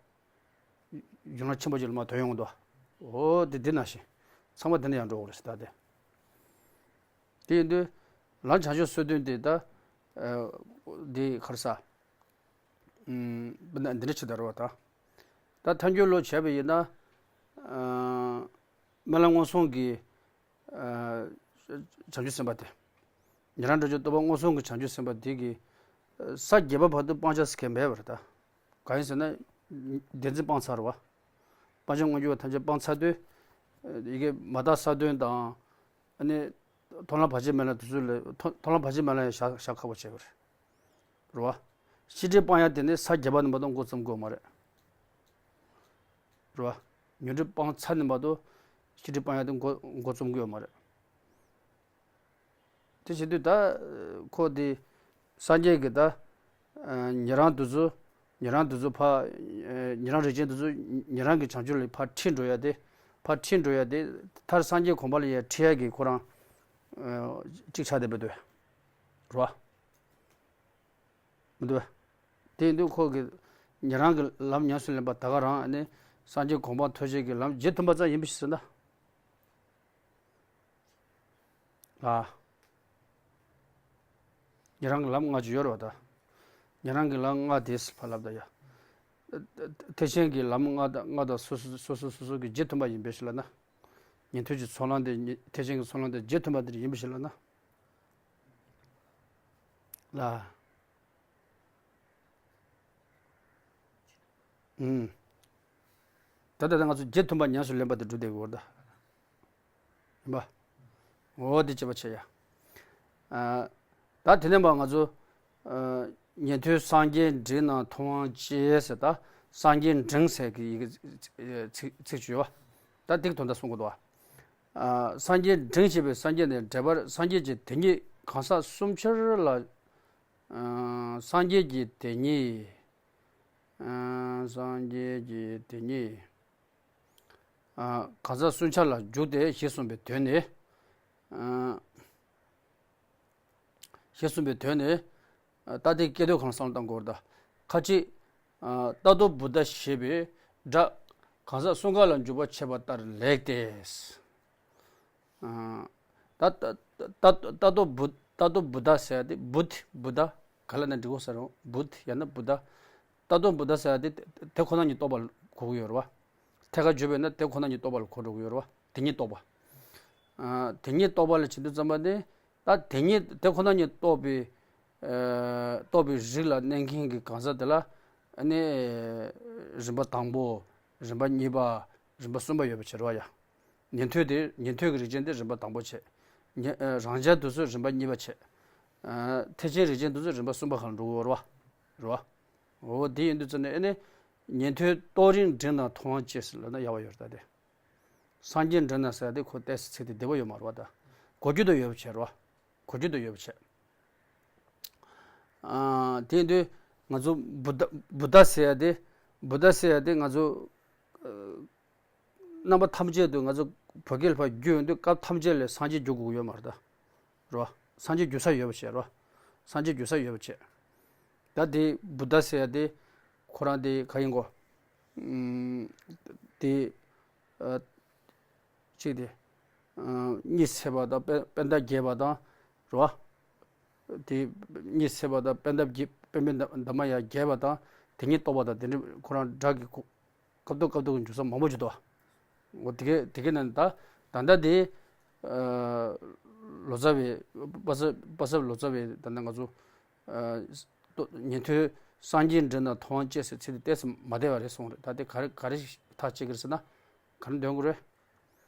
བ། གཞུང་ལམ་ཆེན་པོ་ཅིག་ལ་མར་དོན་ཡོང་གི་འདུག་འོ་དེ་འདི་ན་ཞིག་ཚང་མ་འདི་ནས་ཡར་འགྲོ་དགོས་རེད་ཟེར་ད་དེ། དེ་ཡིན་དུས་ལམ་བྱང་ཆུབ་སོ་བདུན་དེ་ད། ཨ། འདི་ག་རེ་ཟ། ཨུམ། འདི་འདི་འདྲ་ཆེ་ད་རེད་བ་ད། ད་ཐལ་འགྱུར་ལོ་བྱས་པ་ཡིན་ན། ཨ། སྨོན་ལམ་མངོན་སུམ་གྱི། ཨ། བྱང་ཆུབ་སེམས་དཔའ་དེ། ཉན་རང་སྒྲུབ་བྱེད་རྟོག་པ་མངོན་སུམ་གྱི་བྱང་ཆུབ་སེམས་དཔའ་དེ་གིས་ས་བརྒྱད་པ་བར་དུ་སྤང་བྱ་ཟེར་མཁན་མེད་པ་རེད་ད། གང་ཡིན་ཟེར་ན། བདེན་འཛིན་སྤངས་ཚར་བ། སྤང་བྱ་མངོན་གྱུར་བ་ཐམས་ཅད་སྤངས་ཚར་དུས། ཡི་གེ་མ་དག་ས་བདུན་དང་། ཨ་ནི། མཐོང་ལམ་བར་ཆད་མེད་ལམ་དེ་ཚོ་ལས་མཐོང་མཐོང་ལམ་བར་ཆད་མེད་ལམ་ཡང་བཞག་བཞག་ཁག་པོ་བྱས་པ་རེད། རེད་བ། ཤེས་སྒྲིབ་སྤང་ཡ་དེ་ནི་ས་བརྒྱད་པ་ནས་མ་གཏོགས་འགོ་རྩོམ་དགོས་མ་རེད། རེད་བ། ཉོན་སྒྲིབ་སྤང་ཚར་ནས་མ་གཏོགས་ཤེས་སྒྲིབ་སྤང་ཡ་དེ་འགོ་འགོ་རྩོམ་གི་ཡོད་མ་རེད། དེ་བྱེད་དུས་ད་ཁོ་དེ་སངས་རྒྱས་ཀྱི་ད་ཉན་རང་དེ་ཚོ་ཉན་རང་དེ་ཚོ་ཕ་ཉན་རང་རིགས་ཅན་དེ་ཚོ་ཉན་རང་གི་བྱང་ཆུབ་ལ་ཕར་ཁྲིད་འགྲོ་ཡ་དེ་ཕར་ཁྲིད་འགྲོ་ཡ་དེ་མཐར་སངས་རྒྱས་གོ་འཕང་ལ་ཡ་ཁྲིད་ཡ་གི་ཁོ་རང་གཅིག་ཆགས་བསྡད་པ་འདུག་རེད་བ། མི་འདུག་བ། དེ་ཡིན་དུས་ཁོ་གི་ཉན་རང་གི་ལམ་ཉམས་སུ་ལེན་པ་ད་ག་རང་ནི་སངས་རྒྱས་གོ་འཕང་ཐོབ་བྱེད་ཀྱི་ལམ་རྗེས་མཐུན་པ་ཙམ་ཡིན་པ་ཞིག་ཟེར་ན། ལ། ཉན་རང་གི་ལམ་ལྔ་ཅིག་ཡོད་རེད་བ་ད། ཉན་རང་གི་ལམ་ལྔ་དེ་ཕར་ལབ་ད་ཡ། ཐེག་ཆེན་གྱི་ལམ་ལྔ་དང་ལྔ་དང་སོ་སོ་སོ་སོ་སོ་སོ་གི་རྗེས་མཐུན་པ་ཡིན་པའི་ཕྱིར་ལབ་ན། ཉན་ཐོས་ཀྱི་ཚོགས་ལམ་དེ་ཉན་ཐེག་ཆེན་གྱི་ཚོགས་ལམ་དེ་རྗེས་མཐུན་པ་དེ་ཡིན་པའི་ཕྱིར་ལབ་ན། ལ། ཨུམ། ད་ལྟ་ང་ཚོ་རྗེས་མཐུན་པ་ཉམས་སུ་ལེན་པ་དེ་སྒྲུབ་བསྡད་དགོས་ད། ཡིན་པ། འོ་དེ་བྱེད་པ་བྱེད་ཡ། ཨ། ད་དེ་ནས་མ་ང་ཚོ། ཨ། ཉན་ཐོས་སངས་རྒྱས་འབྲིང་རྣམས་མཐོང་བར་བྱེད་ཟེར་ད། སངས་རྒྱས་འབྲིང་ཟེར་གི་ཡི་གེ་ཚིག་ཚིག་བརྗོད་པ། ད་ཏིག་དོན་དག་གསུང་གི་འདུག་བ། ཨ། སངས་རྒྱས་འབྲིང་ཞེས་པའི་སངས་རྒྱས་ནི་འགྲེལ་པར་སངས་རྒྱས་ཀྱི་དེ་ཉིད་གང་ཟག་གསུམ་ཆར་ལ། ཨ། སངས་རྒྱས་ཀྱི་དེ་ཉིད། ཨ། སངས་རྒྱས་ཀྱི་དེ་ཉིད། ཨ། གང་ཟག་གསུམ་ཆར་ལ་འཇུག་སྟེ་ཞེས་གསུངས་པའི་དོན་ནི། ཨ། ཞེས་གསུངས་པའི་དོན་ནི། ཨ། ད་དེ་སྐད་དོད་གང་བསམ་བློ་བཏང་དགོས་རེད་ད། ཁ་ཅིག་ཨ། རྟ་ཐོབ་བུདྡྷ་ཞེས་པའི་སྒྲ་གང་ཟག་གསུམ་ཀ་ལ་འཇུག་པར་བྱེད་པ་ལྟར་ལེགས་ཏེ། ཨ། ད་ད་ད་རྟ་ཐོབ་བུ་རྟ་ཐོབ་བུདྡྷ་ཟེར་ཡ་དེ་བུད་བུདྡྷ་ག་ལ་ན་འགྲིག་གོ་ས་རུང་བུད་ཡང་ན་བུདྡྷ། རྟ་ཐོབ་བུདྡྷ་ཟེར་ཡ་དེ་དེ་ཁོ་ན་ཉིད་རྟོགས་པ་ལ་གོ་གི་ཡོད་རེད་བ། ཐད་ཀར་བརྗོད་པས་ན་དེ་ཁོ་ན་ཉིད་རྟོགས་པ་ལ་གོ་འགྲོ་གི་ཡོད་རེད་བ། དེ་ཉིད་རྟོགས་པ། ཨ། དེ་ཉིད་རྟོགས་པ་ལ་བྱེད་དུས་ཙམ་པ་ནི། ད་དེ་ཉིད་དེ་ཁོ་ན་ཉིད་རྟོགས་པའི། ཨ། རྟོགས་པའི་རིགས་ལ་གནས་མཁན་གྱི་གང་ཟག་དེ་ལ། ཨ་ནི། རིམ་པ་དང་པོ། རིམ་པ་གཉིས་པ། རིམ་པ་གསུམ་པ་ཡོད་པ་བྱེད་རོགས་ཡ། ཉན་ཐོས་དེ་ཉན་ཐོས་ཀྱི་རིགས་ཅན་དེ་རིམ་པ་དང་པོ་བྱེད། ཉན་ཨ། རང་རྒྱལ་དེ་ཚོ་རིམ་པ་གཉིས་པ་བྱེད། ཨ། ཐེག་ཆེན་རིགས་ཅན་དེ་ཚོ་རིམ་པ་གསུམ་པ་གང་འགྲོ་གི་ཡོད་རེད་བ། རེད་བ། འོ་དེ་ཡིན་དུས་ཙམ་ནས་ཨ་ནི། ཉན་ཐོས་རྟོག་རིམ་འབྲིང་རྣམས་མཐོང་བར་བྱེད་ཟེར་ལབ་ན་ཡག་པ་ཡོད་རེད་ད་དེ། སངས་རྒྱས་འབྲིང་རྣམས་ཟེར་ཡ་དེ་ཁོ་ཏོག་ཙམ་ཚིག་དེ་བདེ་པོ་ཡོད་མ་རེད་བ་ད། གོ་རྒྱུ་དེ་ཡོད་པ་བྱས་རེད་བ། གོ་རྒྱུ་དེ་ཡོད་པ་བྱས། ཨ། དེ་ཡིན་དུས་ང་ཚོ་བུདྡྷ་བུདྡྷ་ཟེར་ཡ་དེ། བུདྡྷ་ཟེར་ཡ་དེ་ང་ཚོ། ཨ། རྣམ་པ་ཐམས་ཅད་དུ་ང་ཚོ་བོད་སྐད་ལ་ཕར་བསྒྱུར་ཡོང་དུས་སྐབས་ཐམས་ཅད་ལ་སངས་རྒྱས་བསྒྱུར་དགོས་ཀྱི་ཡོད་མ་རེད་ད། རེད་བ། སངས་རྒྱས་བསྒྱུར་ས་ཡོད་པ་བྱས་རེད་བ། སངས་རྒྱས་བསྒྱུར་ས་ཡོད་པ་བྱས། ད་དེ་བུདྡྷ་ཟེར་ཡ་དེ་ཁོ་རང་དེ་ག་ཡིན་གོ། ཨུམ། དེ། ཨ། གཅིག་དེ། ཨ། གཉིད་སད་པ་དང་པད་པད་ཟླ་རྒྱས་པ་དང་། རེད་བ། དེ་གཉིད་སད་པ་དང་པད་ཟླ་རྒྱས་པད་མའི་འདབ་མ་ཡང་རྒྱས་པ་དང་དེ་ཉིད་རྟོགས་པ་དང་དེ་འདྲ་ཁོ་རང་སྒྲ་གི་གོ་སྐབས་ཐོག་སྐབས་ཐོག་གི་འཇུག་ས་མང་པོ་ཅིག་འདུག་འོ་དེ་གས་དེ་གས་ནང་ད་ད་ལྟ་དེ། ཨ། ལོ་ཙཱ་བའི་པ་ཚབ་པ་ཚབ་ལོ་ཙཱ་བའི་ད་ལྟ་ང་ཚོ། ཨ། ཉན་ཐོས་སངས་རྒྱས་འབྲིང་རྣམས་མཐོང་བར་བྱེད་ཟེར་ཚིག་དེ་ཏོག་ཙམ་མ་བདེ་བ་རེད་གསུངས་རེད། ད་དེ་ག་རེ་ག་རེ་ཐག་བཅད་ཀྱི་རེད་ཟེར་ན། ག་རེ་འདོན་དགོས་རེད།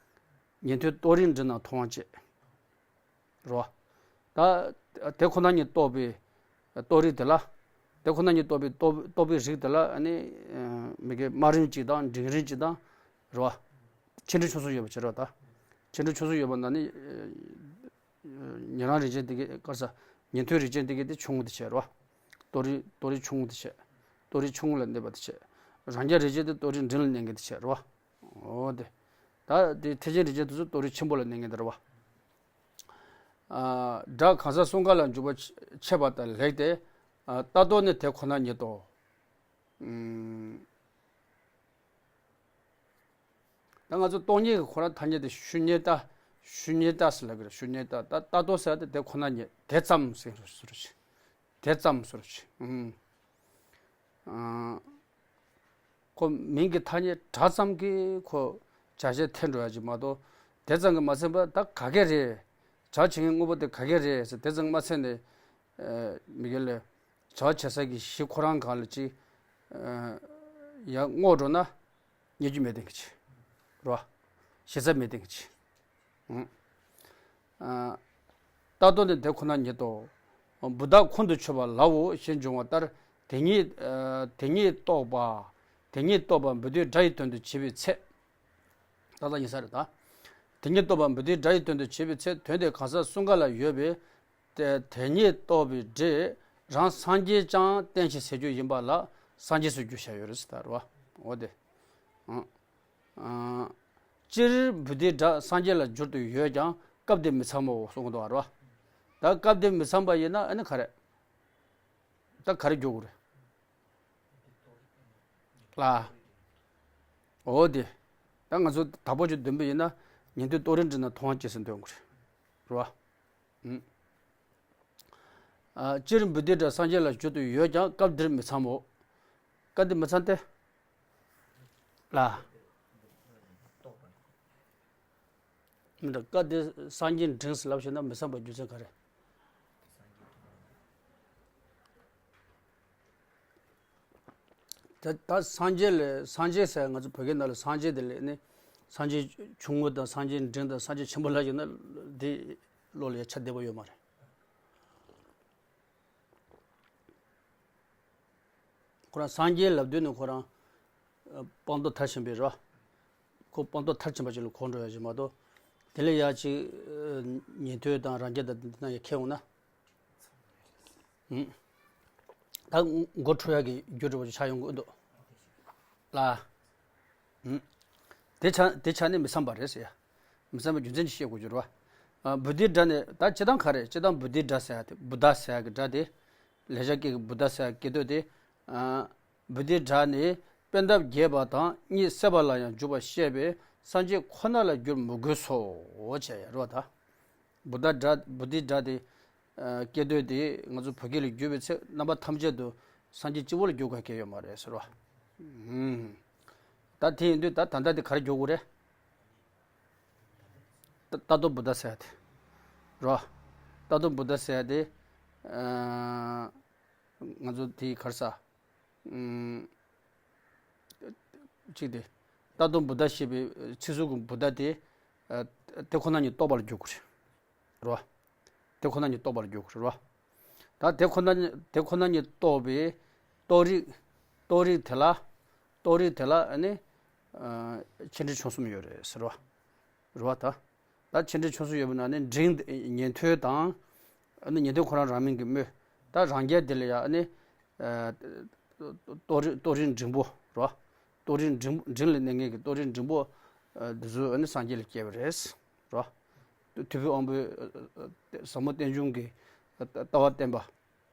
ཉན་ཐོས་རྟོག་རིམ་འབྲིང་རྣམས་མཐོང་བར་བྱེད། རོ། ད་དེ་ཁོ་ན་ཉིད་རྟོགས་པའི་རྟོགས་རིགས་དེ་ལ། དེ་ཁོ་ན་ཉིད་རྟོགས་པའི་རྟོགས་རྟོགས་པའི་རིགས་དེ་ལ་ཨ་ནི། ཨ། མི་དགེ་དམའ་རིམ་གཅིག་དང་འབྲིང་རིམ་གཅིག་དང་། རོ། ཆེ་འབྲིང་ཆུང་གསུམ་ཡོད་པ་བྱེད་རོ་ད། ཆེ་འབྲིང་ཆུང་གསུམ་ཡོད་པ་ན་ནི། ཨ། ཉན་རང་རིགས་ཅན་དེ་གའི་ག་རེ་ཟ། ཉན་ཐོས་རིགས་ཅན་དེ་གའི་དེ་ཆུང་ངུ་དེ་བྱེད་རོ། རྟོགས་རིགས་རྟོགས་རིགས་ཆུང་ངུ་དེ་བྱེད། རྟོགས་རིགས་ཆུང་ངུ་ལ་གནས་པ་དེ་བྱེད། རང་རྒྱལ་རིགས་ཅན་དེ་རྟོགས་རིགས་འབྲིང་ལ་གནས་མཁན་དེ་བྱེད་རོ། འོ་དེ། ད་དེ་ཐེག་ཆེན་རིགས་ཅན་དེ་ཚོ་རྟོགས་རིགས་ཆེན་པོ་ལ་གནས་མཁན་དེ་རེད་བ། ཨ། སྒྲ་གང་ཟག་གསུམ་ཀ་ལ་འཇུག་པར་བྱེད་པ་ལྟར་ལེགས་ཏེ། ཨ། རྟ་ཐོབ་ནི་དེ་ཁོ་ན་ཉིད་དོ། ཨུམ། ད་ང་ཚོ་སྟོང་ཉིད་ཀྱི་ཁོ་རང་ཐ་སྙད་དེ་ཤུ་ཉེ་ཏ། ཤུ་ཉེ་ཏ་ཟེར་ལབ་ཀྱི་རེད། ཤུ་ཉེ་ཏ། ད་རྟ་ཐོབ་ཟེར་ཡ་དེ་དེ་ཁོ་ན་ཉིད་དེ་ཙམ་ཟེར་ཟེར་རོ་ཞེས། དེ་ཙམ་ཟེར་རོ་ཞེས། ཨུམ། ཨ། ཁོ་མིང་གི་ཐ་སྙད་སྒྲ་ཙམ་གྱིས་ཁོ་བྱ་བྱེད་འཐད་འགྲོ་ཡ་ཅིག་མ་གཏོགས། དེ་ཙམ་གྱིས་མ་ཟིན་པར་ད་ག་གེ་རེད། བྱ་བྱེད་མཁན་དངོས་པོ་དེ་ག་གེ་རེད་ཟེར་དེ་ཙམ་མ་ཚད་ནས། ཨ་མི་དགེ་ལས་བྱ་བ་བྱེད་ས་གི་གཞི་ཁོ་རང་གང་ལ་ཅིག་ཨ་ཡར་བསྔོགས་འགྲོ་ན་རྙེད་རྒྱུ་མེད་དེ་གི་ཅིག་རོ། གཞི་རྩ་མེད་དེ་གི་ཅིག་ཨ་ལྟ་རྟོག་ནི་དེ་ཁོ་ན་ཉིད་དོ། བུདྡྷ་ཁོང་དུ་ཆུད་པ་ལའོ་ཞེས་འབྱུང་བ་ལྟར། དེ་ཉིད་ཨ་དེ་ཉིད་རྟོགས་པ། དེ་ཉིད་རྟོགས་པ་བུདྡྷའི་སྒྲ་ཡི་དོན་དུ་བྱེད་པའི་ཚེ། ད་ལྟ་ཡིན་ས་རེད་ད། དེ་ཉིད་རྟོགས་པ་བུདྡྷའི་སྒྲ་ཡི་དོན་དུ་བྱེད་པའི་ཚེ་དོན་དེ་གང་ཟག་གསུམ་ཀ་ལ་ཡོད་པའི། དེ་དེ་ཉིད་རྟོགས་པའི་སྒྲས་རང་སངས་རྒྱས་ཀྱང་བསྟན་ཕྱིར་ཟེར་རྒྱུ་ཡིན་པ་ལ་སངས་རྒྱས་སུ་བསྒྱུར་བྱ་ཡོད་རེད་ཟེར་ད་རེད་བ། འོ་དེ། ཨང་། ཨང་། སྤྱིར་བུདྡྷའི་སྒྲ་སངས་རྒྱས་ལ་བསྒྱུར་དུ་ཡོད་ཀྱང་སྐབས་དེ་མི་འཚམ་མོ་གསུང་གི་འདུག་རེད་བ། ད་སྐབས་དེ་མི་འཚམ་པ་ཡིན་ན་ཨ་ནི་ག་རེ། ད་ག་རེ་བསྒྱུར་དགོས་རེད། ལ། འོ་དེ། ད་ང་ཚོ་དྭགས་པོ་ཆོས་བདུན་པོ་ཡིན་ན་ཉན་ཐོས་རྟོག་རིག་འབྲིང་ན་མཐོང་བ་ཇི་སྲིད་འདོན་དགོས་རེད། རེད་བ། ཨ་སྤྱིར་བུདྡྷའི་སྒྲ་སངས་རྒྱས་ལ་བསྒྱུར་དུ་ཡོད་ཀྱང་སྐབས་འདིར་མི་འཚམ་མོ། སྐབས་འདིར་མི་འཚམ་སྟེ། ལ། མི་འདྲ་སྐབས་འདིར་སངས་རྒྱས་འབྲིང་ཟེར་ལབ་ཤེས་ན་མི་འཚམ་པའི་རྒྱུ་མཚན་ག་རེ། ད་ད་སངས་རྒྱས་ལས་སངས་རྒྱས་ཟེར་ང་ཚོ་བོད་སྐད་ནང་ལ་སངས་རྒྱས་དེ་ལས་ནི་སངས་རྒྱས་ཆུང་ངུ་དང་སངས་རྒྱས་འབྲིང་དང་སངས་རྒྱས་ཆེན་པོ་ལ་ཡིན་ན་དེ་བློ་ལ་ཡ་ཆ་བདེ་པོ་ཡོད་མ་རེད། ཁོ་རང་སངས་རྒྱས་ལབ་དུས་ནི་ཁོ་རང་སྤངས་རྟོགས་མཐར་ཕྱིན་པའི་རོ། ཁོ་སྤངས་རྟོགས་མཐར་ཕྱིན་པ་ཅིག་ལ་གོ་འགྲོ་ཡ་ཞིག་མ་གཏོགས། དེ་ལས་ཡ་ཅིག་ཉན་ཐོས་དང་རང་རྒྱལ་དང་འདི་ན་ཡ་ཁེལ་འོང་ན། ཨུམ། ད་མགོ་འཁྲུ་ཡག་གི་རྒྱུ་འབྲས་པོ་ཆགས་ཡོང་གི་འདུག་ལ། ཨུམ། དེ་ཆ་དེ་ཆ་ནས་མི་འཚམ་པ་རེད་ཟེར་ཡ། མི་འཚམ་པའི་རྒྱུ་མཚན་ཅིག་བཤད་དགོས་རྒྱུ་རེད་བ། ཨ་བུདྡྷའི་སྒྲ་ནི་ད་སྤྱིར་བཏང་ག་རེད། སྤྱིར་བཏང་བུདྡྷའི་སྒྲ་ཟེར་ཡ་དེ་བུདྡྷ་ཟེར་ཡ་གི་སྒྲ་དེ། ལེགས་སྦྱར་སྐད་ཀྱི་བུདྡྷ་ཟེར་ཡ་སྐད་དོད་དེ། ཨ་བུདྡྷའི་སྒྲ་ནི་པད་འདབ་རྒྱས་པ་དང་གཉིད་སད་པ་ལ་ཡང་འཇུག་པ་བཤད་པས་སངས་རྒྱས་ཁོ་ན་ལ་བསྒྱུར་མི་དགོས་སོ་ཞེས་རོ། ད་བུདྡྷ་སྒྲ་བུདྡྷའི་སྒྲ་དེ་ཨ་སྐད་དོད་དེ་ང་ཚོ་བོད་སྐད་ལ་བསྒྱུར་བའི་ཚེ་རྣམ་པ་ཐམས་ཅད་དུ་སངས་རྒྱས་གཅིག་པོ་ལ་བསྒྱུར་དགོས་ཀྱི་ཡོད་མ་རེད་ཟེར་བ། ཨུམ། ད་དེ་ཡིན་དུས་ད་ད་ལྟ་དེ་ག་རེ་བསྒྱུར་དགོས་རེད། ད་ལྟ་བུདྡྷ་ཟེར་ཡ་དེ་རོ། ལྟ་སྟངས་བུདྡྷ་ཟེར་ཡ་དེ། ཨ་ང་ཚོ་དེའི་ག་རེ་ཟ། ཨུམ། གཅིག་དེ། ལྟ་སྟངས་བུདྡྷ་ཞེས་པའི་ཚིག་ཟུར་གྱི་བུདྡྷ་དེ། ཨ་དེ་ཁོ་ན་ཉིད་རྟོགས་པ་ལ་འཇུག་དགོས་རེད། རོ། དེ་ཁོ་ན་ཉིད་རྟོགས་པ་ལ་འཇུག་དགོས་རེད་རོ། ད་དེ་ཁོ་ན་ཉིད་དེ་ཁོ་ན་ཉིད་རྟོགས་པའི་རྟོགས་རིགས། རྟོགས་རིགས་དེ་ལ། རྟོགས་རིགས་དེ་ལ་ཨ་ནི། ཨ་ཆེ་འབྲིང་ཆུང་གསུམ་ཡོད་རེད་ཟེར་བ། རེད་བ་ད། ད་ཆེ་འབྲིང་ཆུང་གསུམ་ཡོད་པའི་ནང་ནས་འབྲིང་ཉན་ཐོས་དང་། ཨ་ནི་ཉན་ཐོས་ཁོ་རང་རང་མིང་གི་སྨོས། ད་རང་རྒྱལ་དེ་ལ་ཡང་ཨ་ནི། ཨ་རྟོགས་རིགས་རྟོགས་རིགས་འབྲིང་པོ་རེད་བ། རྟོགས་རིགས་འབྲིང་འབྲིང་ལ་གནས་མཁན་གྱི་རྟོགས་རིགས་འབྲིང་པོ། ཨ་འདི་ཚོ་ཨ་ནི་སངས་རྒྱས་ལ་སྐྱེས་པ་རེད། རེད་བ། ཐུབ་པའི་དབང་པོའི་ཨ་ཨ་ཟབ་མོ་རྟེན་འབྱུང་གི་ཨ་ལྟ་བ་བསྟན་པ།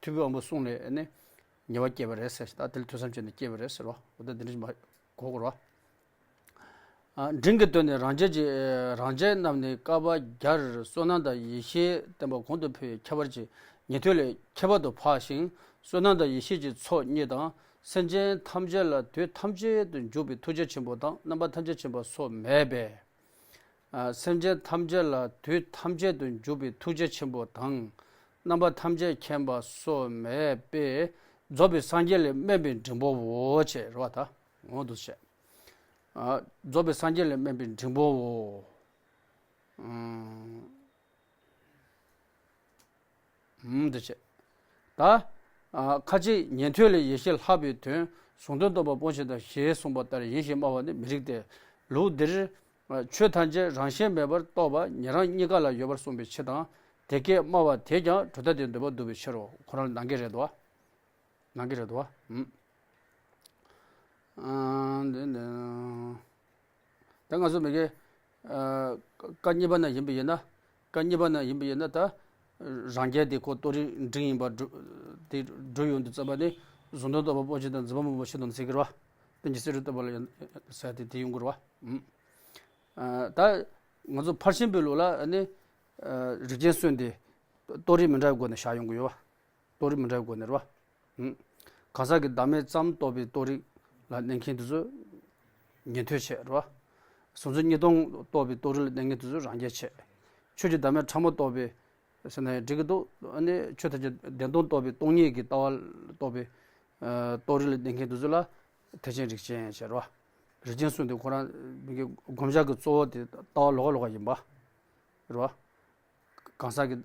ཐུབ་པའི་དབང་པོ་གསུང་ལས་ནི་ཉེ་བར་སྐྱེས་པ་རེད་ཟེར་ཞིང་ད་དེ་ལ་ཐོས་བསམ་བྱས་ནས་སྐྱེས་པ་རེད་ཟེར་བ། འོ་ད་འདི་འདྲ་ཞིག་མ་གོ་དགོས་རེད་བ། ཨ་འབྲིང་གི་དོན་ནི་རང་རྒྱལ་གྱི་རང་རྒྱལ་རྣམས་ནི་བསྐལ་པ་བརྒྱར་བསོད་ནམས་དང་ཡེ་ཤེས་བསྟན་པ་གོང་དུ་འཕེལ་བའི་ཁྱད་པར་གྱིས་ཉན་ཐོས་ལས་ཁྱད་པར་དུ་འཕགས་ཤིང་བསོད་ནམས་དང་ཡེ་ཤེས་ཀྱི་ཚོགས་གཉིས་དང་སེམས་ཅན་ཐམས་ཅད་ལ་དུས་ཐམས་ཅད་དུ་འཇུག་པའི་ཐུགས་རྗེ་ཆེན་པོ་དང་རྣམ་པ་ཐམས་ཅད་མཁྱེན་པ་སོགས་མེད་པས། ཨ་སེམས་ཅན་ཐམས་ཅད་ལ་དུས་ཐམས་ཅད་དུ་འཇུག་པའི་ཐུགས་རྗེ་ཆེན་པོ་དང་། རྣམ་པ་ཐམས་ཅད་མཁྱེན་པ་སོགས་མེད་པས་རྫོགས་པའི་སངས་རྒྱས་ལས་དམན་པའི་འབྲིང་པོའོ་ཅེས་རེད་བ་ད། འོ་འདུག་ཅེས། ཨ་རྫོགས་པའི་སངས་རྒྱས་ལས་དམན་པའི་འབྲིང་པོའོ། ཨང་། ཨུམ་འདི་བྱེད། ད། ཨ་ཁ་ཅིག་ཉན་ཐོས་ལས་ཡེ་ཤེས་ལྷག་པའི་དོན་གཟུང་དོན་རྟོགས་པ་སྤོང་བྱེད་དང་ཞེས་གསུངས་པ་ལྟར་ཡིན་ཞེས་སྨྲ་བ་ནི་མི་རིགས་ཏེ། ལུགས་འདིར། ཨ་ཆོས་ཐམས་ཅད་རང་བཞིན་མེད་པར་རྟོགས་པ་ཉན་རང་གཉིས་ཀ་ལ་ཡོད་པར་གསུངས་པའི་ཕྱིར་དང་དེ་སྐད་སྨྲ་བ་དེས་ཀྱང་གྲུབ་མཐའ་དེའི་འདོད་པ་བསྡུ་བའི་ཕྱིར་རོ། ཁོ་རང་ལ་ནང་གི་རེད་དོ། ནང་གི་རེད་དོ། ཨུམ། ཨ་འདི་འདི། ད་ང་ཚོ་མི་གེ། ཨ་བཀའ་གཉིས་པ་ན་ཡིན་པ་ཡིན་ན། བཀའ་གཉིས་པ་ན་ཡིན་པ་ཡིན་ན་ད། རང་རྒྱལ་དེ་ཁོ་རྟོགས་རིགས་འབྲིང་ཡིན་པ་སྒྲུབ། དེ་སྒྲུབ་ཡོང་དུས་ཙམ་པ་ནི་གཟུང་དོན་རྟོགས་པ་སྤོང་བྱེད་དང་འཛིན་པ་སྨོན་པ་ཕྱིར་དང་ཟེར་གི་རེད་བ། རྟེན་ཅིང་གསལ་སྒྲིབ་རྟོགས་པ་ལ་ཡང་ཟེར་ཏེ་དེ་ཡོང་གི་རེད་བ། ཨུམ། ཨ་ད་ང་ཚོ་ཕར་ཕྱིན་པའི་ལུགས་ལ་ནི། ཨ་རིགས་ཅན་སུན་དེ་རྟོགས་རིགས་མི་འདྲ་བའི་སྒོ་ནས་བཞག་ཡོང་གི་ཡོད་བ། རྟོགས་རིགས་མི་འདྲ་བའི་སྒོ་ནས་རེད་བ། ཨུམ། གང་ཟག་གི་བདག་མེད་ཙམ་རྟོགས་པའི་རྟོགས་རིགས་ལ་གནས་མཁན་དེ་ཚོ་ཉན་ཐོས་བྱས་རེད་བ། གཟུང་འཛིན་གཉིས་སྟོང་རྟོགས་པའི་རྟོགས་རིགས་ལ་གནས་མཁན་དེ་ཚོ་རང་རྒྱལ་བྱས། ཆོས་ཀྱི་བདག་མེད་ཕྲ་མོ་རྟོགས་པའི་ཟེར་ན་ཡང་འགྲིག་གི་འདུག་ཨ་ནི་ཆོས་ཐམས་ཅད་བདེན་སྟོང་རྟོགས་པའི་སྟོང་ཉིད་ཀྱི་ལྟ་བ་རྟོགས་པའི་རྟོགས་རིགས་ལ་བརྟེན་མཁན་དེ་ཚོ་ལ་ཐེག་ཆེན་རིགས་ཅན་ཟེར་བ། རིགས་ཅན་གསུམ་དེ་ཁོ་རང་མི་གི་བསྒོམ་བྱ་གི་གཙོ་བོ་དེ་ལྟ་བ་ལོགས་ཀ་ལོགས་ཀ་ཡིན་པ་རེད་བ། གང་ཟག་གི་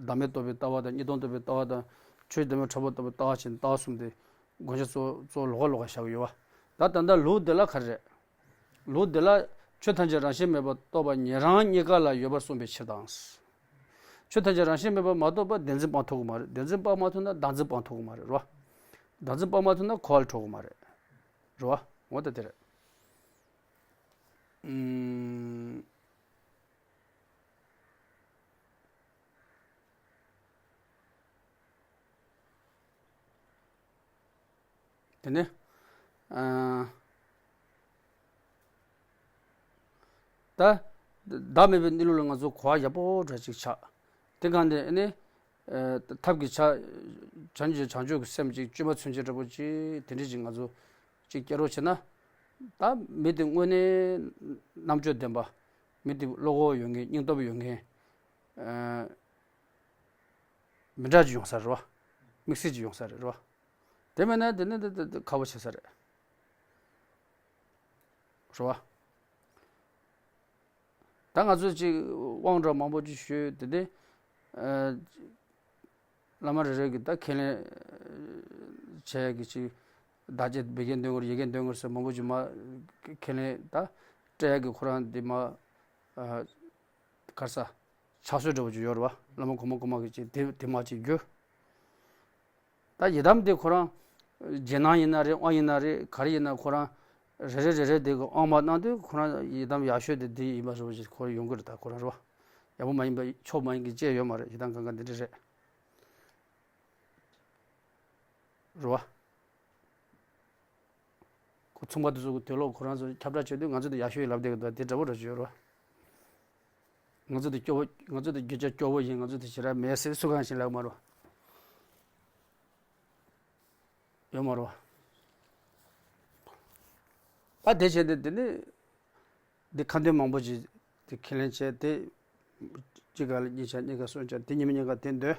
བདག་མེད་རྟོགས་པའི་ལྟ་བ་དང་གཉིས་སྟོང་རྟོགས་པའི་ལྟ་བ་དང་ཆོས་ཀྱི་བདག་མེད་ཕྲ་མོ་རྟོགས་པའི་ལྟ་བ་བྱས་ནས་ལྟ་བ་གསུམ་དེ་བསྒོམ་བྱ་གཙོ་གཙོ་བོ་ལོགས་ཀ་ལོགས་ཀ་བཞག་གི་ཡོད་བ། ད་ད་ལྟ་ལུགས་འདི་ལ་ག་རེ་རེད། ལུགས་འདི་ལ་ཆོས་ཐམས་ཅད་རང་བཞིན་མེད་པར་རྟོགས་པ་ཉན་རང་གཉིས་ཀ་ལ་ཡོད་པར་གསུངས་པའི་ཕྱིར་དང་། ཆོས་ཐམས་ཅད་རང་བཞིན་མེད་པར་མ་རྟོགས་པར་བདེན་འཛིན་སྤང་ཐུབ་ཀྱི་མ་རེད། བདེན་འཛིན་སྤང་མ་ཐུབ་ན་བདག་འཛིན་སྤང་ཐུབ་ཀྱི་མ་རེད་རོ། བདག་འཛིན་སྤང་མ་ཐུབ་ན་གོ་བ་ལ་འགྲོ་གི་མ་རེད་རོ། འོ་ད་དེ་རེད། ཨུམ། དེ་ནས་ཨ། ད་བདག་མེད་པའི་གནས་ལུགས་ལ་ང་ཚོ་གོ་བ་ཡག་པོ་འདྲ་ཅིག་ཆགས། དེ་གང་དེ་ནི་ཨ་ཐབས་ཀྱི་ཆ་བྱང་ཆུབ་བྱང་ཆུབ་ཀྱི་སེམས་ཅིག་བཅོས་མ་ཚུན་ཆད་འདྲ་པོ་ཅིག་དེ་འདྲ་ཅིག་ང་ཚོ་ཅིག་སྐྱེ་རོགས་བྱས་ན། ད་མི་དེ་དངོས་གནས་རྣམ་དཔྱོད་ལྡན་པ། མི་དེ་བློ་ཁོག་ཡོད་མཁན་སྙིང་སྟོབས་ཡོད་མཁན། ཨ། མི་འདྲ་ཅིག་ཡོང་ས་རེད་བ། དམིགས་བསལ་ཅིག་ཡོང་ས་རེད་རེད་བ། དེ་མེད་ན་དེ་ནི་དེ་དེ་དེ་ཁག་པོ་ཆེ་ས་རེད། རེད་བ། ད་ང་ཚོས་ཅིག་དབང་འདྲ་མང་པོ་ཅིག་ཞུས་དེ་དེ། ཨ། བླ་མ་རེ་རེ་གིས་ད་ཁས་ལེན་བྱས་ཀྱི་ཅིག་བདག་བསྐྱེད་བེ་བསྐྱེད་འདོན་དགོས་རེད། ཡེ་བསྐྱེད་འདོན་དགོས་རེད་ཟེར་མང་པོ་ཅིག་མ་ཁས་ལེན་ད་སྤྲད་ཡག་གི་ཁོ་རང་འདི་མ། ཨ། ག་རེ་ཟ། ཕྱག་སྲོལ་འདྲ་བོ་ཅིག་ཡོད་རེད་བ། བླ་མ་གོང་མ་གོང་མ་གིས་ཅིག་དེ་དེ་མ་ཅིག་རྒྱུ། ད་ཡི་དམ་དེ་ཁོ་རང་རྗེས་གནང་ཡིན་ན་རེད། དབང་ཡིན་ན་རེད། ག་རེ་ཡིན་ན་ཁོ་རང་རེ་རེ་རེ་རེ་དེ་གི་དབང་མ་གནང་དུས་ཁོ་རང་ཡི་དམ་ཡག་ཤོས་དེ་དེ་ཡིན་པ་འདྲ་བོ་ཅིག་ཁོ་རང་ཡོང་གི་རེད། ད་ཁོ་རང་རེད་བ། ཡག་པོ་མ་ཡིན་པ་ཕྱོགས་མ་ཡིན་གྱི་བཅས་ཡོད་མ་རེད། ཡི་དམ་གང་ག་འདི་འདྲ་རེད། རེད་བ། ཁོ་ཚོང་པ་དེ་ཚོ་གི་དུག་སློག་ཁོ་རང་ཚོ་ཁྱབ་བསྒྲགས་བྱེད་དུས་ང་ཚོ་དེ་ཡག་ཤོས་ཡིན་ལབ་བསྡད་ཀྱི་འདུག་དེ་འདྲ་པོ་རེད་ཅེས་རོ། ང་ཚོ་དེ་སྐྱོ་བོ། ང་ཚོ་དེ་རྒྱུ་ཆ་སྐྱོ་བོ་ཡིན། ང་ཚོ་དེ་ཞེ་དྲག་མེད་ཟེར་སུ་གང་ཞིག་ལབ་མ་རོ། ཡོད་མ་རོ། ད་དེ་བྱས་ཏེ་དེ་ནི། འདི་ཁ་འདོན་མང་པོ་ཅིག་དེ་ཁས་ལེན་བྱས་ཏེ། གཅིག་ག་ལ་གཉིས་ཆ་གཉིས་ཀ་གསུམ་ཆ་དེ་ཉི་མ་གཉིས་ཀ་དེ་འདོན།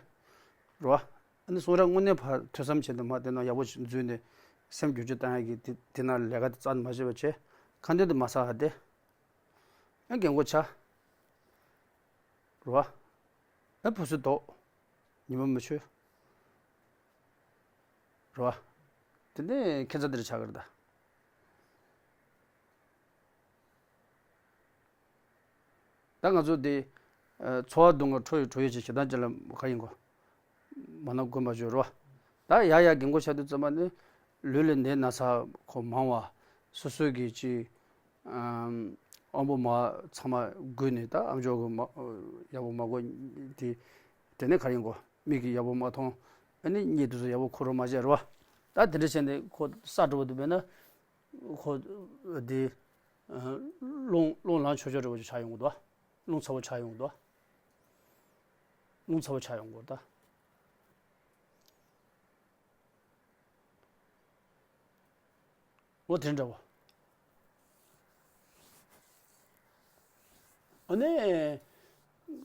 རོ། ཨ་ནི་གསུང་རབ་དངོས་གནས་ཕར་ཐོས་བསམ་བྱས་ཏེ་མ་དེ་ནང་ཡག་པོ་ཞིག་འཛུལ་ནས་སེམས་བསྒྱུར་བཅོས་བཏང་ཡག་གི་དེ་དེ་ནང་ལས་ཀ་དེ་རྩ་ནས་མ་བྱེད་པ་བྱས། ཁ་འདོན་དེ་མ་བསགས་ཧ་དེ། ཨ་རྒན་གོག་ཆགས། རོ། ཨ་བུ་སུ་དོག་ཉི་མ་མི་ཆོད། རོ། དེ་ནས་ཁྱད་མཚར་འདི་འདྲ་ཆགས་ཀྱི་རེད་ད། ད་ང་ཚོ་འདི། ཨ། འཚོ་བ་སྡུག་བསྔལ་ཁྲོ་ཡི་ཁྲོ་ཡི་ཅེས་ཞེ་སྡང་ཅན་ལ་ག་ཡིན་གོ། མ་ན་དགོན་པ་བརྗོད་རོ། ད་ཡ་ཡ་རྒན་གོག་ཆགས་དུས་ཙམ་པ་ནི། ལུས་ལ་ནད་ན་ཚ་ཁོ་མང་བ། སོ་སོའི་གི་ཅི། ཨམ། དབང་པོ་མ་ཚང་མ་རྒུད་ནས་ད་ཨམ་ཅོག་གི་མ་ཡག་པོ་མ་གོ། དེ་དེ་ནས་ག་རེ་ཡིན་གོ། མིག་གིས་ཡག་པོ་མ་མཐོང་། ཨ་ནི་གཉིད་དུ་སུ་ཡག་པོ་ཁུག་རོགས་མ་བྱས་རོ། ད་དེ་འདྲ་བྱས་ནས་ཁོ་ས་འགྲོ་བ་དུ་བས་ན། ཁོ་དེ་རླུང་རླུང་ལངས་ཆོག་ཆོག་འདྲ་བོ་ཅིག་ཆགས་ཡོང་གི་འདུག་རླུང་ཚ་བོ་ཆགས་ཡོང་གི་འདུག་རླུང་ཚ་བོ་ཆགས་ཡོང་གི་འདུག་འོ་དེ་འདྲ་བོ། ཨ་ནི།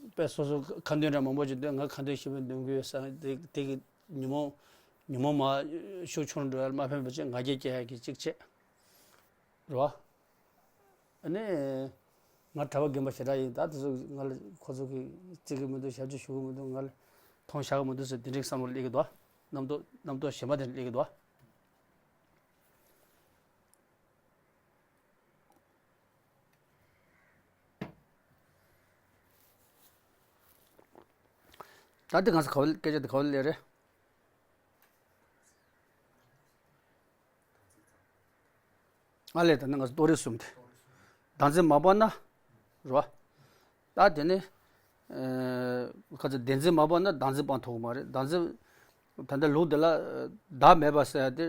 དཔེ་སོ་སོ་ཁ་འདོན་འདྲ་མང་པོ་ཅིག་འདོན། ང་ཁ་འདོན་ཞིབ་པོ་འདོན་གི་ཡོད་ས་དེ་དེ་གི་ཉོན་མོངས་ཉོན་མོངས་མ་ཤུགས་ཆུང་འགྲོ་ཡ་མ་ཕན་པ་ཅིག་ང་རྒྱལ་སྐྱེ་ཡ་གི་གཅིག་བྱས། རེད་བ། ཨ་ནི། ང་གྲྭ་པ་རྒན་པ་ཞེ་དྲག་ཡིན། ད་དེ་ཚོ་ང་ལ་ཁོ་ཚོ་གིས་བརྩི་གི་མི་འདུག་ཞབས་ཕྱི་ཞུ་གི་མི་འདུག་ང་ལ་མཐོང་བཞག་གི་མི་འདུག་ཟེར་དེ་འདྲའི་བསམ་བློ་སླེབས་ཀྱི་འདུག་རྣམ་རྟོག་རྣམ་རྟོག་གཞན་པ་དེ་འདྲ་སླེབས་ཀྱི་འདུག་ད་འདི་གང་ས་ག་བ་སྐད་ཆ་འདི་ག་བ་སླེབས་རེད། ཨ་ལས་ད་ནི་ང་ཚོ་རྟོགས་རིགས་གསུམ་དེ། བདག་འཛིན་མ་སྤངས་ན། རེད་བ། ད་དེ་ནི། ཨ། ཁ་ཚ་བདེན་འཛིན་མ་སྤངས་ན་བདག་འཛིན་སྤང་ཐུབ་ཀྱི་མ་རེད། བདག་འཛིན། ད་ལྟ་ལུགས་འདི་ལ། བདག་མེད་པ་ཟེར་ཡ་དེ།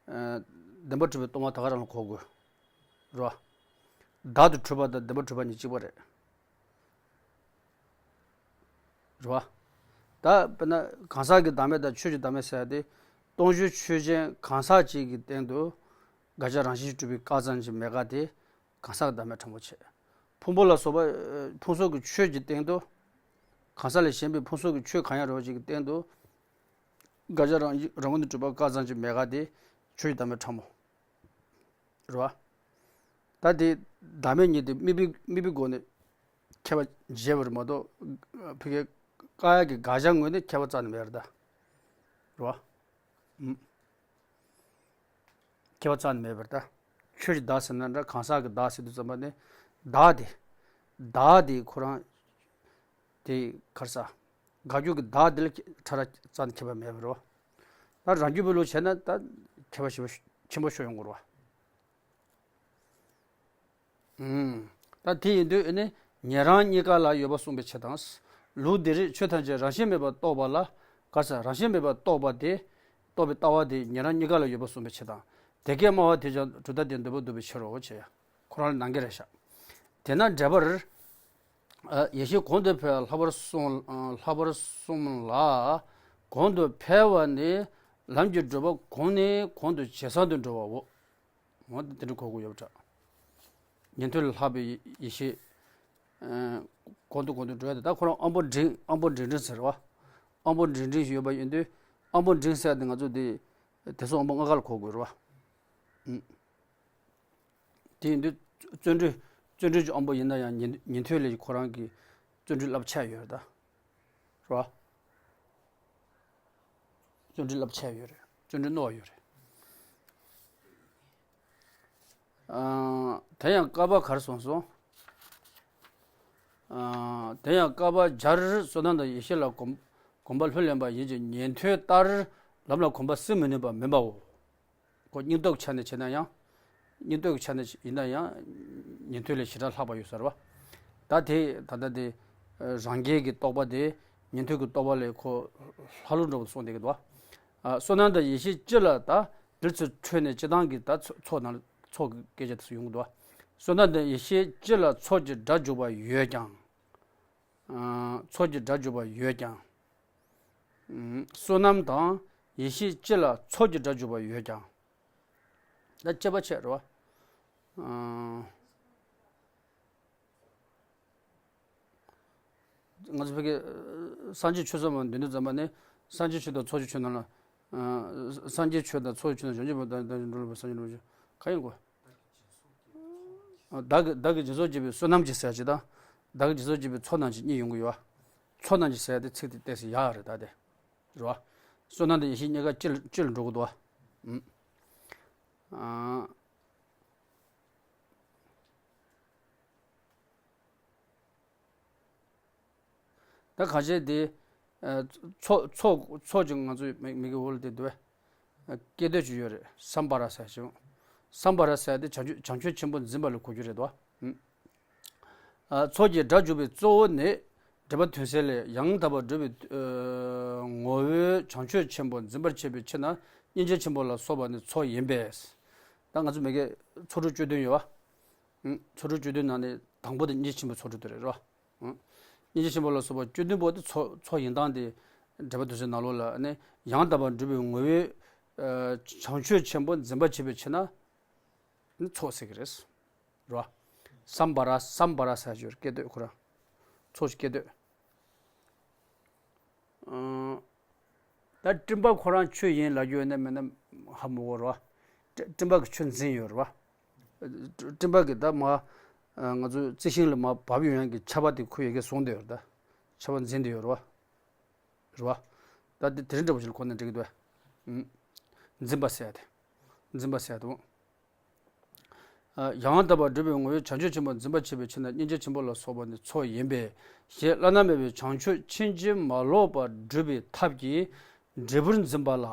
ཨ། བདེན་པར་གྲུབ་པའི་སྟོང་པ་ད་ག་རང་ལ་གོ་དགོས། རེད་བ། བདག་ཏུ་གྲུབ་པ་དང་བདེན་པར་གྲུབ་པ་གཉིས་གཅིག་པ་རེད། རེད་བ། ད་དཔེར་ན་གང་ཟག་གི་བདག་མེད་དང་ཆོས་ཀྱི་བདག་མེད་ཟེར་ཡ་དེ། སྟོང་གཞི་ཆོས་ཅན་གང་ཟག་གཅིག་གི་སྟེང་དུ་དགག་བྱ་རང་བཞིན་གྱིས་གྲུབ་པའི་བཀག་ཙམ་གྱི་མེད་དགག་དེ་གང་ཟག་གི་བདག་མེད་ཕྲ་མོ་བྱས། ཕུང་པོ་ལ་སོགས་པ་ཕུང་སོགས་ཀྱི་ཆོས་ཀྱི་སྟེང་དུ་ གང་ཟག་ལས་གཞན་པའི་ཕུང་གསུམ་གྱི་ཆོས་གང་ཡང་རེད་བ་ཅིག་གི་སྟེང་དུ། དགག་བྱ་རང་རང་ངོས་ནས་གྲུབ་པ་བཀག་ཙམ་གྱི་མེད་དགག་དེ་ཆོས་ཀྱི་བདག་མེད་ཕྲ་མོ་རེད་བ། ད་དེ་བདག་མེད་གཉིས་དེ་དམིགས་པའི་དམིགས་པའི་སྒོ་ནས་ཁྱད་པར་འབྱེད་པ་རེད་མ་གཏོགས། ཕ་གིའི་བཀག་ཡག་གི་དགག་བྱ་ངོས་ནས་ཁྱད་པར་རྩ་ནས་མེད་རེད་ད། རེད་བ། ཨུམ། ཁྱད་པར་རྩ་ནས་མེད་པར་ད། ཆོས་ཀྱི་བདག་ཟེར་ན་འདྲ། གང་ཟག་གི་བདག་ཟེར་དུས་ཙམ་པ་ནི། བདག་དེ། བདག་དེ་ཁོ་རང་དེ་ག་རེ་ཟ། དགག་རྒྱུ་གི་བདག་དེ་ལ་ཕྲ་རགས་རྩ་ནས་ཁྱད་པར་མེད་པ་རེད་བ། ད་རང་རྒྱུད་པའི་ལུགས་བྱས་ན་ད་ཁྱད་པར་ཞེ་པོ་ཆེན་པོ་ཤོར་ཡོང་གི་རེད་བ། ཨུམ། ད་དེ་ཡིན་དུས་ཨེ་ནི་ཉན་རང་གཉིས་ཀ་ལ་ཡོད་པ་གསུངས་པའི་ཕྱིར་དང་། ལུགས་འདིར་ཆོས་ཐམས་ཅད་རང་བཞིན་མེད་པར་རྟོགས་པ་ལ། ག་རེ་ཟ། རང་བཞིན་མེད་པར་རྟོགས་པ་དེ། རྟོགས་པའི་ལྟ་བ་དེ་ཉན་རང་གཉིས་ཀ་ལ་ཡོད་པ་གསུངས་པའི་ཕྱིར་དང་། དེ་སྐད་སྨྲ་བ་དེས་ཀྱང་གྲུབ་མཐའ་དེ་འདོད་པར་འདུག་པའི་ཕྱིར་རོ་ཞེས། ཁོ་རང་ལ་ནང་འགལ་རེད་ཤག་དེས་ན་འགྲེལ་པར། ཨ། ཡེ་ཤེས་གོང་དུ་འཕེལ་བ་ལྷག་པར་གསུངས། ཨ། ལྷག་པར་གསུངས་ལ། གོང་དུ་འཕེལ་བ་ནི་ལམ་གྱི་སྒྲུབ་པ་གོང་ནས་གོང་དུ་ཇེ་བཟང་དུ་འགྲོ་བའོ། འོ་དེ་འདྲ་གོ་དགོས་ཡོད་པ་འདྲ། ཉན་ཐོས་ལས་ལྷག་པའི་ཡེ་ཤེས། ཨ། གོང་དུ་གོང་དུ་འགྲོ་ཡ་དེ། ད་ཁོ་རང་དབང་པོ་འབྲིང་། དབང་པོ་འབྲིང་འབྲིང་ཟེར་བ། དབང་པོ་འབྲིང་འབྲིང་ཞིག་ཡོད་པ་ཡིན་དུས། དབང་པོ་འབྲིང་ཟེར་ཡ་དེ་ང་ཚོ་དེ་དེ་ཚོ་དབང་པོ་ལྔ་ཀ་ལ་གོ་དགོས་རེད་བ། ཨུམ། དེ་ཡིན་དུས་བརྩོན་འགྲུས། བརྩོན་འགྲུས་ཀྱི་དབང་པོ་ཡིན་ན་ཡང་ཉན་ཉན་ཐོས་ལས་ཁོ་རང་གི་བརྩོན་འགྲུས་རླབས་ཆེ་ཡོད་རེད་ད། རེད་བ། བརྩོན་འགྲུས་རླབས་ཆེ་ཡོད་རེད། བརྩོན་འགྲུས་རྣོ་བ་ཡོད་རེད། ཨ། དེ་ཡང་བཀའ་པ་ག་རེ་གསུངས་སོང་། ཨ། དེ་ཡང་བཀའ་པ་རྒྱར་བསོད་ནམས་དང་ཡེ་ཤེས་ལ་གོམས་གོམས་པ་ལྷུར་ལེན་པ་ཡིན་ཅིང་ཉན་ཐོས་ལྟར་ལམ་ལ་གོམས་པ་སྲིང་མི་ནུས་པ་མིན་པའོ། ཁོ་སྙིང་སྟོབས་ཀྱི་ཆ་ནས་བྱས་ན་ཡང་། སྙིང་སྟོབས་ཀྱི་ཆ་ནས་ཡིན་ན་ཡང་། ཉན་ཐོས་ལས་ཞེ་དྲག་ལྷག་པ་ཡོད་ས་རེད་བ། ད་དེ་ད་ལྟ་དེ་རང་རྒྱལ་གྱི་རྟོགས་པ་དེ་ཉན་ཐོས་ཀྱི་རྟོགས་པ་ལས་ཁོ་ལྷག་ལུས་འགྲོ་བ་གསུངས་བསྡད་ཀྱི་འདུག་བ། ཨ། བསོད་ནམས་དང་ཡེ་ཤེས་སྤྱི་ལ། ད་དེ་ཚོ་འཕྲོས་ནས་སྤྱི་བཏང་གི་ད་ཚོགས་ཚོགས་ནང་ཚོགས་ཀྱི་སྐད་ཆ་དེ་ཚོ་ཡོང་གི་འདུག་བ། བསོད་ནམས་དང་ཡེ་ཤེས་སྤྱི་ལ་ཚོགས་ཀྱི་སྒྲ་འཇུག་པ་ཡོད་ཀྱང་། ཨ། ཚོགས་ཀྱི་སྒྲ་འཇུག་པ་ཡོད་ཀྱང་། ཨུམ། བསོད་ནམས་དང་ཡེ་ཤེས་སྤྱི་ལ་ཚོགས་ཀྱི་སྒྲ་འཇུག་པ་ཡོད་ཀྱང་། ད་དཔྱད་པ་བྱས་རེད་བ། ཨ། ང་ཚོ་ཕ་གི་སངས་རྒྱས་ཆོས་ཚོགས་མ་འདོན་དུས་ཙམ་པ་ནས། སངས་རྒྱས་ཆོས་དང་ཚོགས་ཀྱི་ཆོས་རྣམས་ལ། ཨ། སངས་རྒྱས་ཆོས་དང་ཚོགས་ཀྱི་ཆོས་རྣམས་བྱང་ཆུབ་སེམས་དང་བདག་གི་འགྲོ་ལ་སངས་རྒྱས་འགྲོ་ལ་ག་ཡིན་གོ། བདག་གི་བདག་གི་སྦྱིན་སོགས་བགྱིས་པའི་བསོད་ནམས་ཀྱིས་ཟེར་ཡ་ཅིག་དང་། བདག་གི་སྦྱིན་སོགས་བགྱིས་པའི་ཚོགས་རྣམས་ཀྱིས་གཉིས་ཡོང་གི་ཡོད་བ། ཚོགས་རྣམས་ཀྱིས་ཟེར་ཡ་དེ་ཚིག་དེ་ཏོག་ཙམ་ཡག་རེད་ད་དེ། རེད་བ། བསོད་ནམས་དང་ཡེ་ཤེས་གཉིས་ཀ་སྤྱི་ལ་སྤྱི་ལ་འགྲོ་གི་འདུག་བ། ཨུམ། ཨ། ད་གང་བྱས་དེ། ཨ། ཚོགས་ཚོགས་ཚོགས་ཀྱི་ང་ཚོའི་མི་མི་གི་འོག་ལ་དེ་འདུག་བས། ཨ། སྐད་དོད་ཅིག་ཡོད་རེད། སམ་བྷ་ར་ཟེར་ཞིང་། སམ་བྷ་ར་ཟེར་དེ་བྱང་ཆུབ་བྱང་ཆུབ་ཆེན་པོ་འཛིན་པ་ལ་གོ་རྒྱུ་རེད་དོ། ཨུམ། ཨ། ཚོགས་ཀྱི་སྒྲ་འཇུག་པའི་གཙོ་བོ་ནི། སྒྲིབ་པ་དོན་གསལ་ལས་ཡང་དག་པར་སྒྲུབ་པའི། ཨ། ངོ་བོས་བྱང་ཆུབ་ཆེན་པོ་འཛིན་པར་བྱེད་པའི་ཕྱིར་ན་སྙིང་རྗེ་ཆེན་པོ་ལ་སོགས་པ་ནི་ཚོགས་ཡིན་པས། ད་ང་ཚོ་མི་གི་ཚོགས་དྲུག་བཅུ་བདུན་ཡོད་བ། ཨུམ། ཚོགས་དྲུག་བཅུ་བདུན་ནང་ནས་དང་པོ་དེ་སྙིང་རྗེ་ཆེན་པོའི་ཚོགས་དྲུག་དེ་རེད་རོ། ཨུམ། སྙིང་རྗེ་ཆེན་པོ་ལ་སོགས་པ་བཅུ་བདུན་པོ་དེ་ཚོགས་ཚོགས་ཡིན་སྟངས་དེ། སྒྲིབ་པ་དོན་གསལ་ནང་ལོགས་ལ་ནི་ཡང་དག་པར་སྒྲུབ་པའི་ངོ་བོས། ཨ། བྱང་ཆུབ་ཆེན་པོ་འཛིན་པར་བྱེད་པའི་ཕྱིར་ན། ནི་ཚོགས་ཟེར་གི་རེད། རོ། སམ་བྷ་ར་སམ་བྷ་ར་ཟེར་རྒྱུ་རེད། སྐད་དོད་ཁོ་རང་། ཚོགས་ཀྱི་སྐད་དོད། ཨང་། ད་སྤྲིན་པ་ཁོ་རང་ཆོས་ཡིན་ལབ་རྒྱུ་ཡོད་ན་མེད་ན་ཧ་མ་གོ་རོ། སྤྲི་སྤྲིན་པ་གི་ཆོས་འཛིན་ཡོད་རོ། སྤྲིན་པ་གི་ད་མ། ང་ཚོ་རྩི་ཤིང་ལ་མ་བབས་ཡོང་ཡང་གི་ཆར་པ་དེ་ཁོ་ཡི་གེ་བཟུང་བསྡད་ཡོད་རེད་ད། ཆར་པ་འཛིན་བསྡད་ཡོད་རོ། རེད་བ། ད་དེ་དེ་རིང་འདྲ་པོ་ཞིག་ལ་གོ་ན་འགྲིག་གི་འདུག་བས། ཨུམ། འཛིན་པ་ཟེར་ཡ་དེ། འཛིན་པ་ཟེར་ཡ་དེ། ཨ། ཡང་དག་པར་སྒྲུབ་པའི་ངོ་བོས་བྱང་ཆུབ་ཆེན་པོ་འཛིན་པར་བྱེད་པའི་ཕྱིར་ན་སྙིང་རྗེ་ཆེན་པོ་ལ་སོགས་པ་ནི་ཚོགས་ཡིན་པས་ཞེས་བླ་ན་མེད་པའི་བྱང་ཆུབ་ཕྱིན་ཅི་མ་ལོག་པར་སྒྲུབ་པའི་ཐབས་ཀྱིས་འབྲས་བུར་འཛིན་པ་ལ།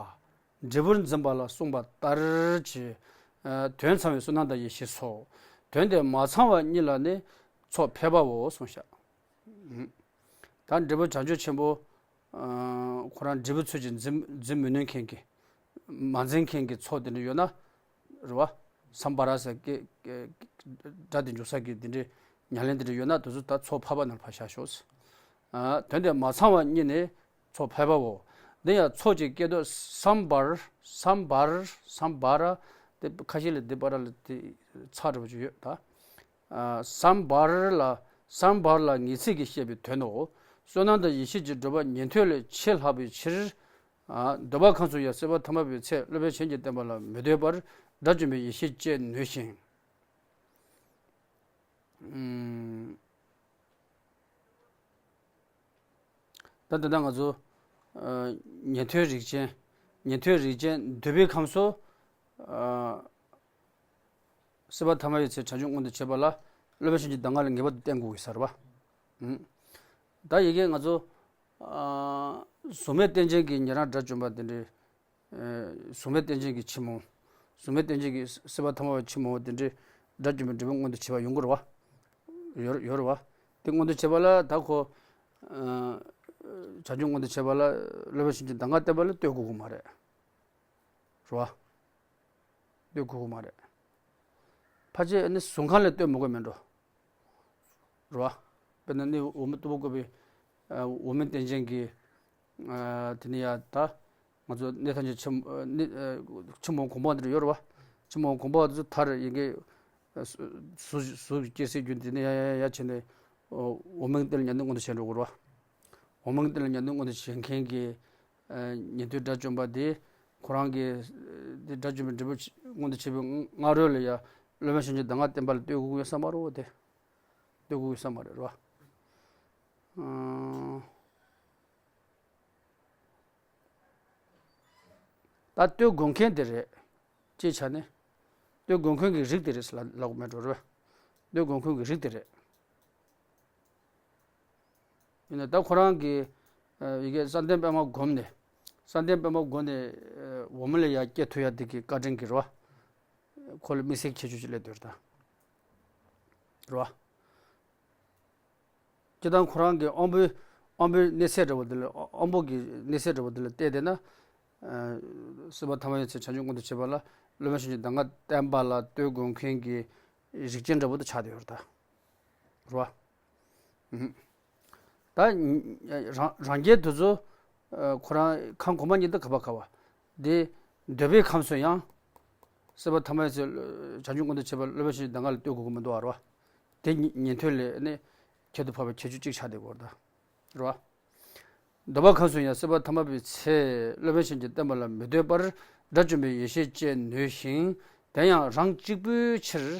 འབྲས་བུར་འཛིན་པ་ལ་གསུངས་པ་ལྟར་གྱི། ཨ། དོན་ཚང་བའི་བསོད་ནམས་དང་ཡེ་ཤེས་སོ། དོན་དེ་མ་ཚང་བ་གཉིས་ལ་ནི་ཚོགས་ཕལ་པའོ་གསུངས་ཤག་ད་འབྲས་བུ་བྱང་ཆུབ་ཆེན་པོ། ཨ། ཁོ་རང་འབྲས་བུ་ཚུལ་གྱིས་འཛིན་འཛིན་མི་ནུས་མཁན་གྱི། མ་འཛིན་མཁན་གྱི་ཚོགས་དེ་འདྲ་ཡོད་ན། རེད་བ། སམ་བྷ་ར་ཟེར་གི་སྒྲ་དེ་འཇུག་ས་གི་དེ་འདྲའི་ཉམས་ལེན་དེ་འདྲ་ཡོད་ན་དེ་ཚོ་ད་ཚོགས་ཕལ་པ་ནང་ལ་ཕར་བཞག་ཤོག་ཨ། དོན་དེ་མ་ཚང་བ་གཉིས་ནི་ཚོགས་ཕལ་པའོ། འདི་ཡང་ཚོགས་ཀྱི་སྐད་དོད་སམ་བྷར། སམ་བྷར། སམ་བྷ་ར། དེ་ཁ་ཤས་ལ་འདི་བྷ་ར་ལ་དེ་ཚ་འདྲ་པོ་ཅིག་ཡོད་ད། ཨ། སམ་བྷར་ལ། སམ་བྷར་ལ་ངེས་ཚིག་གིས་བཤད་པའི་དོན་ནོ། བསོད་ནམས་དང་ཡེ་ཤེས་ཀྱི་སྒྲིབ་པ་ཉན་ཐོས་ལས་ཆེས་ལྷག་པའི་ཕྱིར། ཨ། འདོད་པ་ཁམས་སུ་ཡང་སྲིད་པ་ཐ་མལ་པའི་ཚེ་སློབ་དཔོན་གཞན་གྱིས་བསྟན་པ་ལ་མི་ལྟོས་པར་དགྲ་བཅོམ་པའི་ཡེ་ཤེས་སྐྱེ་ནུས་ཤིང་། ཨུམ། ད་འདི་ན་ང་ཚོ། ཨ། ཉན་ཐོས་རིགས་ཅན། ཉན་ཐོས་རིགས་ཅན་འདོད་པའི་ཁམས་སུ། ཨ། སྲིད་པ་ཐ་མལ་པའི་ཚེ་བྱང་ཆུབ་མངོན་དུ་བྱེད་པ་ལ་སློབ་དཔོན་གཞན་གྱིས་གདམས་ངག་ལས་ངེས་པར་དུ་བསྟན་དགོས་ཀྱི་ས་རེད་པ། ཨུམ། ད་ཡི་གེ་ང་ཚོ། ཨ། གཟུགས་མེད་རྟེན་ཅན་གྱི་ཉན་རང་དགྲ་བཅོམ་པ་དེ་འདྲའི། ཨ། གཟུགས་མེད་རྟེན་ཅན་གྱི་ཆེན་མོ། གཟུགས་མེད་རྟེན་ཅན་གྱི་སྲིད་པ་ཐ་མལ་པ་ཆེན་མོ་དེ་འདྲའི་དགྲ་བཅོམ་པའི་སྒྲུབ་མངོན་དུ་བྱེད་པ་ཡོང་གི་རེད་པ། ཡོད་ཡོད་རེད་པ། དེ་མངོན་དུ་བྱེད་པ་ལ་ད་ཁོ། ཨ། བྱང་ཆུབ་མངོན་དུ་བྱེད་པ་ལ་སློབ་དཔོན་གཞན་གྱིས་གདམས་ངག་བསྟན་པ་ལ་ལྟོས་དགོས་ཀྱི་མ་རེད། རེད་པ། ལྟོས་དགོས་ཀྱི་མ་རེད། ཕལ་ཆེར་ནི་གཟུགས་ཁམས་ལ་ལྟོས་མི་དགོས་མེད་འགྲོ། རེད་པ། དཔེར་ན་ནི་འོ་མ་རྟུལ་པོ་བཀོད་པའི། ཨ། འོ་མའི་རྟེན་ཅན་གྱི། ཨ། དེ་ནས་ཡ་ད་ང་ཚོ་གནས་ཐམས་ཅད་ཆེན། ཨ། གནས། ཨ། ཆེན་པོ་གོང་འཕེལ་འདིར་ཡོད་རེད་པ། ཆེན་པོ་གོང་འཕེལ་དེ་ཚོ་མཐར་ཡི་གེ། ཨ། གཟུགས་གཟུགས་སྐྱེ་སའི་རྒྱུ་དེ་ནས་ཡ་ཡ་ཡ་བྱས་ནས། འོ་མའི་རྟེན་ལ་ཉན་ཐོས་མངོན་དུ་བྱས་འགྲོ་དགོས་རེད་པ། འོ་མའི་རྟེན་ལ་ཉན་ཐོས་མངོན་དུ་བྱེད་མཁན་གྱི། ཨ། ཉན་ཐོས་དགྲ་བཅོམ་པ་དེ་ཁོ་རང་གི། ཨ། དེ་དགྲ་བཅོམ་པའི་འབྲས་བུ་མངོན་དུ་བྱེད་པའི་སྔ་རོལ་ལ་ཡ་སློབ་དཔོན་གཞན་གྱིས་གདམས་ངག་བསྟན་པ་ལ་ལྟོས་དགོས་ཀྱི་ཡོད་ས་མ་རེད་པ། དེ་ལྟོས་དགོས་ཀྱི་ས་མ་རེད། རེད་པ། ཨ། ད་ལྟོས་དགོས་མཁན་དེ་རེད། སྤྱིའི་ཆ་ནས་ལྟོས་དགོས་མཁན་གྱི་རིགས་དེ་རེད་ལབ་ལབ་དགོས་མེད་འགྲོ་རེད། ལྟོས་དགོས་མཁན་གྱི་རིགས་དེ་རེད། ཡིན་ན་ད་ཁོ་རང་གིས། ཨ། ཡི་གེ་བསམ་གཏན་པད་མ་བསྒོམས་ནས། བསམ་གཏན་པད་མ་བསྒོམས་ནས། ཨ། འོ་མ་ལ་ཡ་སྐྱེ་ཐུབ་ཡ་དེ་གི་བཀའ་དྲིན་གྱིས་རེད་པ། ཁོ་ལ་དམིགས་བསལ་ཁྱད་ཆོས་ཅིག་སླེབས་བསྡད་ཡོད་རེད་ད། རེད་པ། སྤྱིར་བཏང་ཁོ་རང་གི་དབང་པོའི། དབང་པོའི་གནས་ཚད་འདྲ་བོ་འདི་ལ། དབང་པོ་གི་གནས་ཚད་འདྲ་བོ་འདི་ལ་བལྟས་བསྡད་ན། ཨ། སྲིད་པ་ཐ་མལ་པའི་ཚེ་བྱང་ཆུབ་མངོན་དུ་བྱེད་པ་ལ་སློབ་དཔོན་གཞན་གྱིས་གདམས་ངག་བསྟན་པ་ལ་ལྟོས་དགོས་མཁན་གྱི་རིགས་ཅན་འདྲ་བོ་དེ་ཆགས་བསྡད་ཡོད་རེད་ད། རེད་པ། ཨུམ། ད་རང་རང་རྒྱལ་དེ་ཚོ། ཨ། ཁོ་རང་ཁམས་གོང་མ་གཉིས་དང་ག་པ་ག་པ། དེ་འདོད་པའི་ཁམས་སུ་ཡང་། སྲིད་པ་ཐ་མལ་པའི་ཚེ་བྱང་ཆུབ་མངོན་དུ་བྱེད་པ་སློབ་དཔོན་གཞན་གྱིས་གདམས་ངག་ལ་ལྟོས་དགོས་ཀྱི་མི་འདུག་པ། རེད་པ། དེ་ཉན་ཐོས་ལས་ནི་ཁྱད་དུ་འཕགས་པའི་ཁྱད་ཆོས་གཅིག་ཆགས་བསྡད་ཡོད་རེད་ད། རེད་པ། འདོད་པ་ཁམས་སུ་ཡང་སྲིད་པ་ཐ་མལ་པའི་ཚེ་སློབ་དཔོན་གཞན་གྱིས་བསྟན་པ་ལ་མི་ལྟོས་པར་དགྲ་བཅོམ་པའི་ཡེ་ཤེས་སྐྱེ་ནུས་ཤིང་། དེ་ཡང་རང་གཅིག་པུའི་ཕྱིར།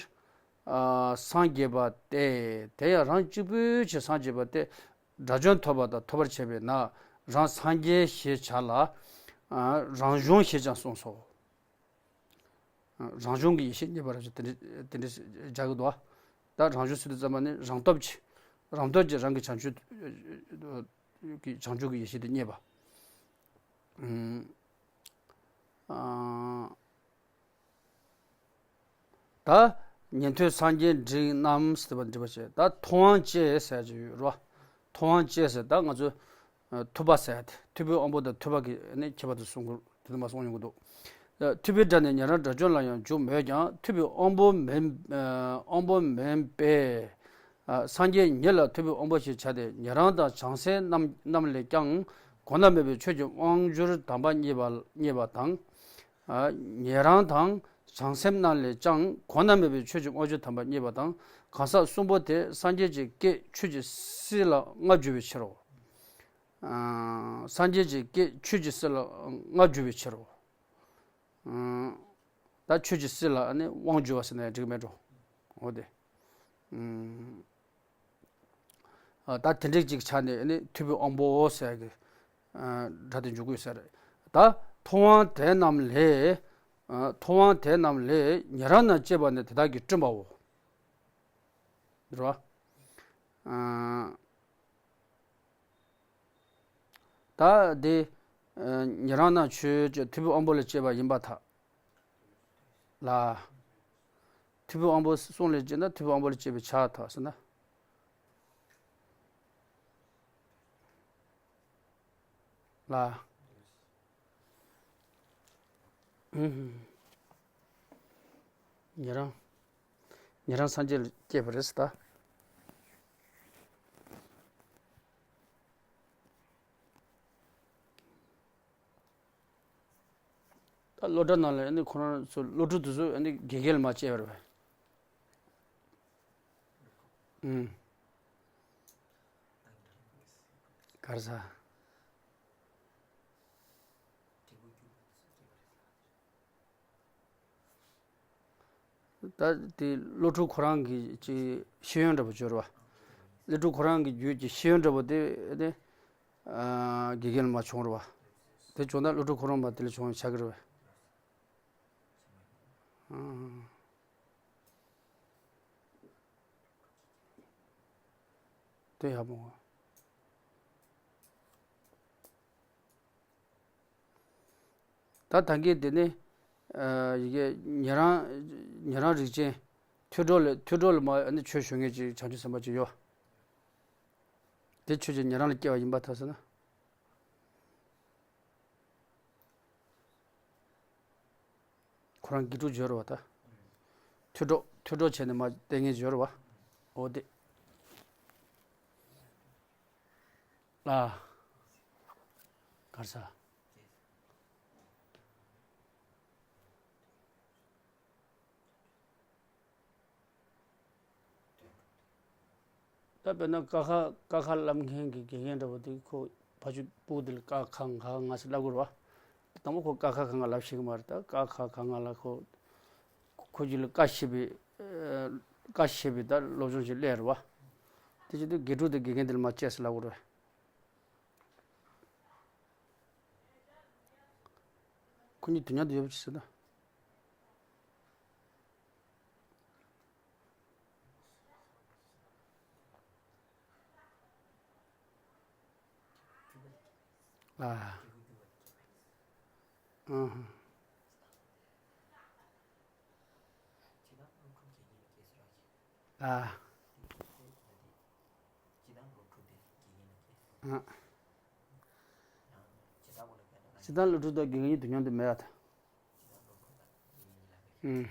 ཨ། སངས་རྒྱས་པ་སྟེ། དེ་ཡང་རང་གཅིག་པུའི་ཕྱིར་སངས་རྒྱས་པ་སྟེ། དགྲ་བཅོམ་ཐོབ་པ་དང་ཐོབ་པར་བྱེད་པས་ན་རང་སངས་རྒྱས་ཞེས་བྱ་ལ། ཨ། རང་གཞུང་ཞེས་ཀྱང་གསུངས་སོ། རང་གཞུང་གི་ཡེ་ཤེས་རྙེད་པ་རབ་ཅེས་དེ་འདྲ་དེ་འདྲ་སྦྱར་གྱི་འདུག་པ། ད་རང་གཞུང་ཟེར་དུས་ཙམ་པ་ནི་རང་སྟོབས་ཀྱིས། རང་སྟོབས་ཀྱིས་རང་གི་བྱང་ཆུབ་ཀྱི་བྱང་ཆུབ་ཀྱི་ཡེ་ཤེས་དེ་རྙེད་པ། ཨ། ད་ཉན་ཐོས་སངས་རྒྱས་འབྲིང་རྣམས་ཟེར་བ་འདྲི་བ་བྱས། ད་ཐུབ་དབང་སྐྱེས་ཟེར་གྱི་ཡོད་རེད་པ། ཐུབ་དབང་སྐྱེས་ཟེར་ད་ང་ཚོ། ཨ། ཐུབ་པ་ཟེར་ཡ་དེ་ཐུབ་པའི་དབང་པོ་དང་ཐུབ་པ་གི་ནི་ཁྱད་པར་དུ་གསུང་གི། དེ་ནས་མ་གསུང་ཡོང་གི་འདུག། ཨ། ཐུབ་པའི་སྒྲ་ནི་ཉན་རང་དགྲ་བཅོམ་ལ་ཡང་འཇུག་མོད་ཀྱང་ཐུབ་པའི་དབང་པོ་མིན། ཨ། དབང་པོ་མིན་པས། ཨ། སངས་རྒྱས་ཉིད་ལ་ཐུབ་པའི་དབང་པོ་ཞེས་བྱ་སྟེ་ཉན་རང་དང་བྱང་སེམས་རྣམས་རྣམས་ལས་ཀྱང་གོང་ན་མེད་པའི་ཆོས་ཀྱི་དབང་སྒྱུར་དམ་པ་རྙེད་པ་རྙེད་པ་དང་། ཨ། ཉན་རང་དང་བྱང་སེམས་རྣམས་ལས་ཀྱང་གོང་ན་མེད་པའི་ཆོས་ཀྱི་དབང་སྒྱུར་དམ་པ་རྙེད་པ་དང་། གང་ཟག་གསུམ་པོ་དེ་སངས་རྒྱས་ཀྱི་སྐད་ཆོས་ཀྱི་སྲིད་ལ་མངའ་བསྒྱུར་བའི་ཕྱིར་རོ། ཨ། སངས་རྒྱས་ཀྱི་སྐད་ཆོས་ཀྱི་སྲིད་ལ་མངའ་བསྒྱུར་བའི་ཕྱིར་རོ། ཨ། ད་ཆོས་ཀྱི་སྲིད་ལ་ནི་དབང་བསྒྱུར་བ་ཟེར་ན་ཡང་འགྲིག་གི་མེད་འགྲོ། འོ་དེ། ཨ། ད་དེ་འདྲ་ཅིག་ཆགས་ནས་ནི་ཐུབ་པའི་དབང་པོའོ་ཟེར་གྱི། ཨ། སྒྲ་དེ་འཇུག་དགོས་ཟེར། ད་ཐུབ་དབང་དེ་རྣམས་ལས། ཨ། ཐུབ་དབང་དེ་རྣམས་ལས་ཉན་རང་རྣམས་སྐྱེས་པ་ནི་དེ་དག་གི་བསྐྲུན་པའོ། རེད་པ། ཨ། ད་དེ། ཨ། ཉན་རང་རྣམས་ཆོས་ཀྱི་ཐུབ་པའི་དབང་པོ་ལས་སྐྱེས་པ་ཡིན་པར་ཐལ། ལ། ཐུབ་པའི་དབང་པོ་གསུམ་ལས་སྐྱེས་ན་ཐུབ་པའི་དབང་པོ་ལས་སྐྱེས་པའི་ཕྱིར་ཐལ་ཟེར་ན། ལ། ཨུམ། ཉན་རང་། ཉན་རང་སངས་རྒྱས་ལ་སྐྱེས་པ་རེད་ཟེར་ད། ད་བློ་གྲོས་ནང་ལ་ཨ་ནི་ཁོ་རང་ཚོ་བློ་གྲོས་དེ་ཚོ་ཨ་ནི་དགེ་རྒན་ལ་མར་སྐྱེས་པ་རེད་པས། ཨུམ། ག་རེ་ཟ། ད་དེ་སློབ་ཕྲུག་ཁོ་རང་གི་ཅིག་ཤེས་ཡོན་འདྲ་པོ་བརྗོད་རེད་བ། སློབ་ཕྲུག་ཁོ་རང་གི་རྒྱུད་ཀྱི་ཤེས་ཡོན་འདྲ་པོ་དེ་དེ་ཨ་དགེ་རྒན་ལ་མ་བྱུང་རེད་བ། དེ་བྱུང་ན་སློབ་ཕྲུག་ཁོ་རང་མ་དེ་ལ་བྱུང་བའི་ཆགས་ཀྱི་རེད་བ། ཨང་། དེ་ཡག་པོ། ད་ད་གིན་དེ་ནི་ཨ་ཡི་གེ་ཉན་རང་ཉན་རང་རིགས་ཅན། ཐོས་གྲོལ་ལ་ཐོས་གྲོལ་ལ་མ་ནི་ཆོས་ཞུ་མཁན་ཅིག་བྱང་ཆུབ་སེམས་དཔའ་ཅིག་ཡོད། དེ་ཆོས་ཀྱི་ཉན་རང་ལ་སྐྱེ་བ་ཡིན་པར་ཐལ་ཟེར་ན། ཁོ་རང་དགེ་ཕྲུག་འབྱོར་བ་ད། ཐོས་གྲོགས་ཐོས་གྲོགས་བྱས་ནས་མ་བསྟེན་མཁན་འབྱོར་བ། འོ་དེ། ལ། གར་ས། ད་དཔེར་ན་ཀ་ཁ་ཀ་ཁ་བསླབ་མཁན་གྱི་དགེ་རྒན་འདྲ་པོ་དེ་ཁོ་ཕ་ཆུ་སྤུ་གུ་དེ་ལ་ཀ་ཁ་ང་ང་ཟེར་བསླབ་དགོས་རེད་བ། དང་པོ་ཁོ་ཀ་ཁ་གང་ག་ལབ་ཤེས་ཀྱི་མ་རེད། ད་ཀ་ཁ་གང་ག་ལ་ཁོ་ཁོ་རྒྱུད་ལ་ཀ་ཤེས་པའི་ཀ་ཤེས་པའི་ད་སློབ་སྦྱོང་ཞིག་སླེབས་རེད་བ། དེ་བྱེད་དུས་དགེ་ཕྲུག་དེ་དགེ་རྒན་དེ་ལ་མ་བཅས་ཟེར་ལབ་དགོས་རེད། ཁོ་གཉིས་དུས་མཉམ་དུ་ཡོད་པ་ཅིག་ཟེར་ན། ཨ། ཨང་། ཨ། ཨ། སྤྱིར་བཏང་སློབ་ཕྲུག་དང་དགེ་རྒན་གཉིས་དུས་མཉམ་དུ་མེད་ཡ་ད། ཨུམ།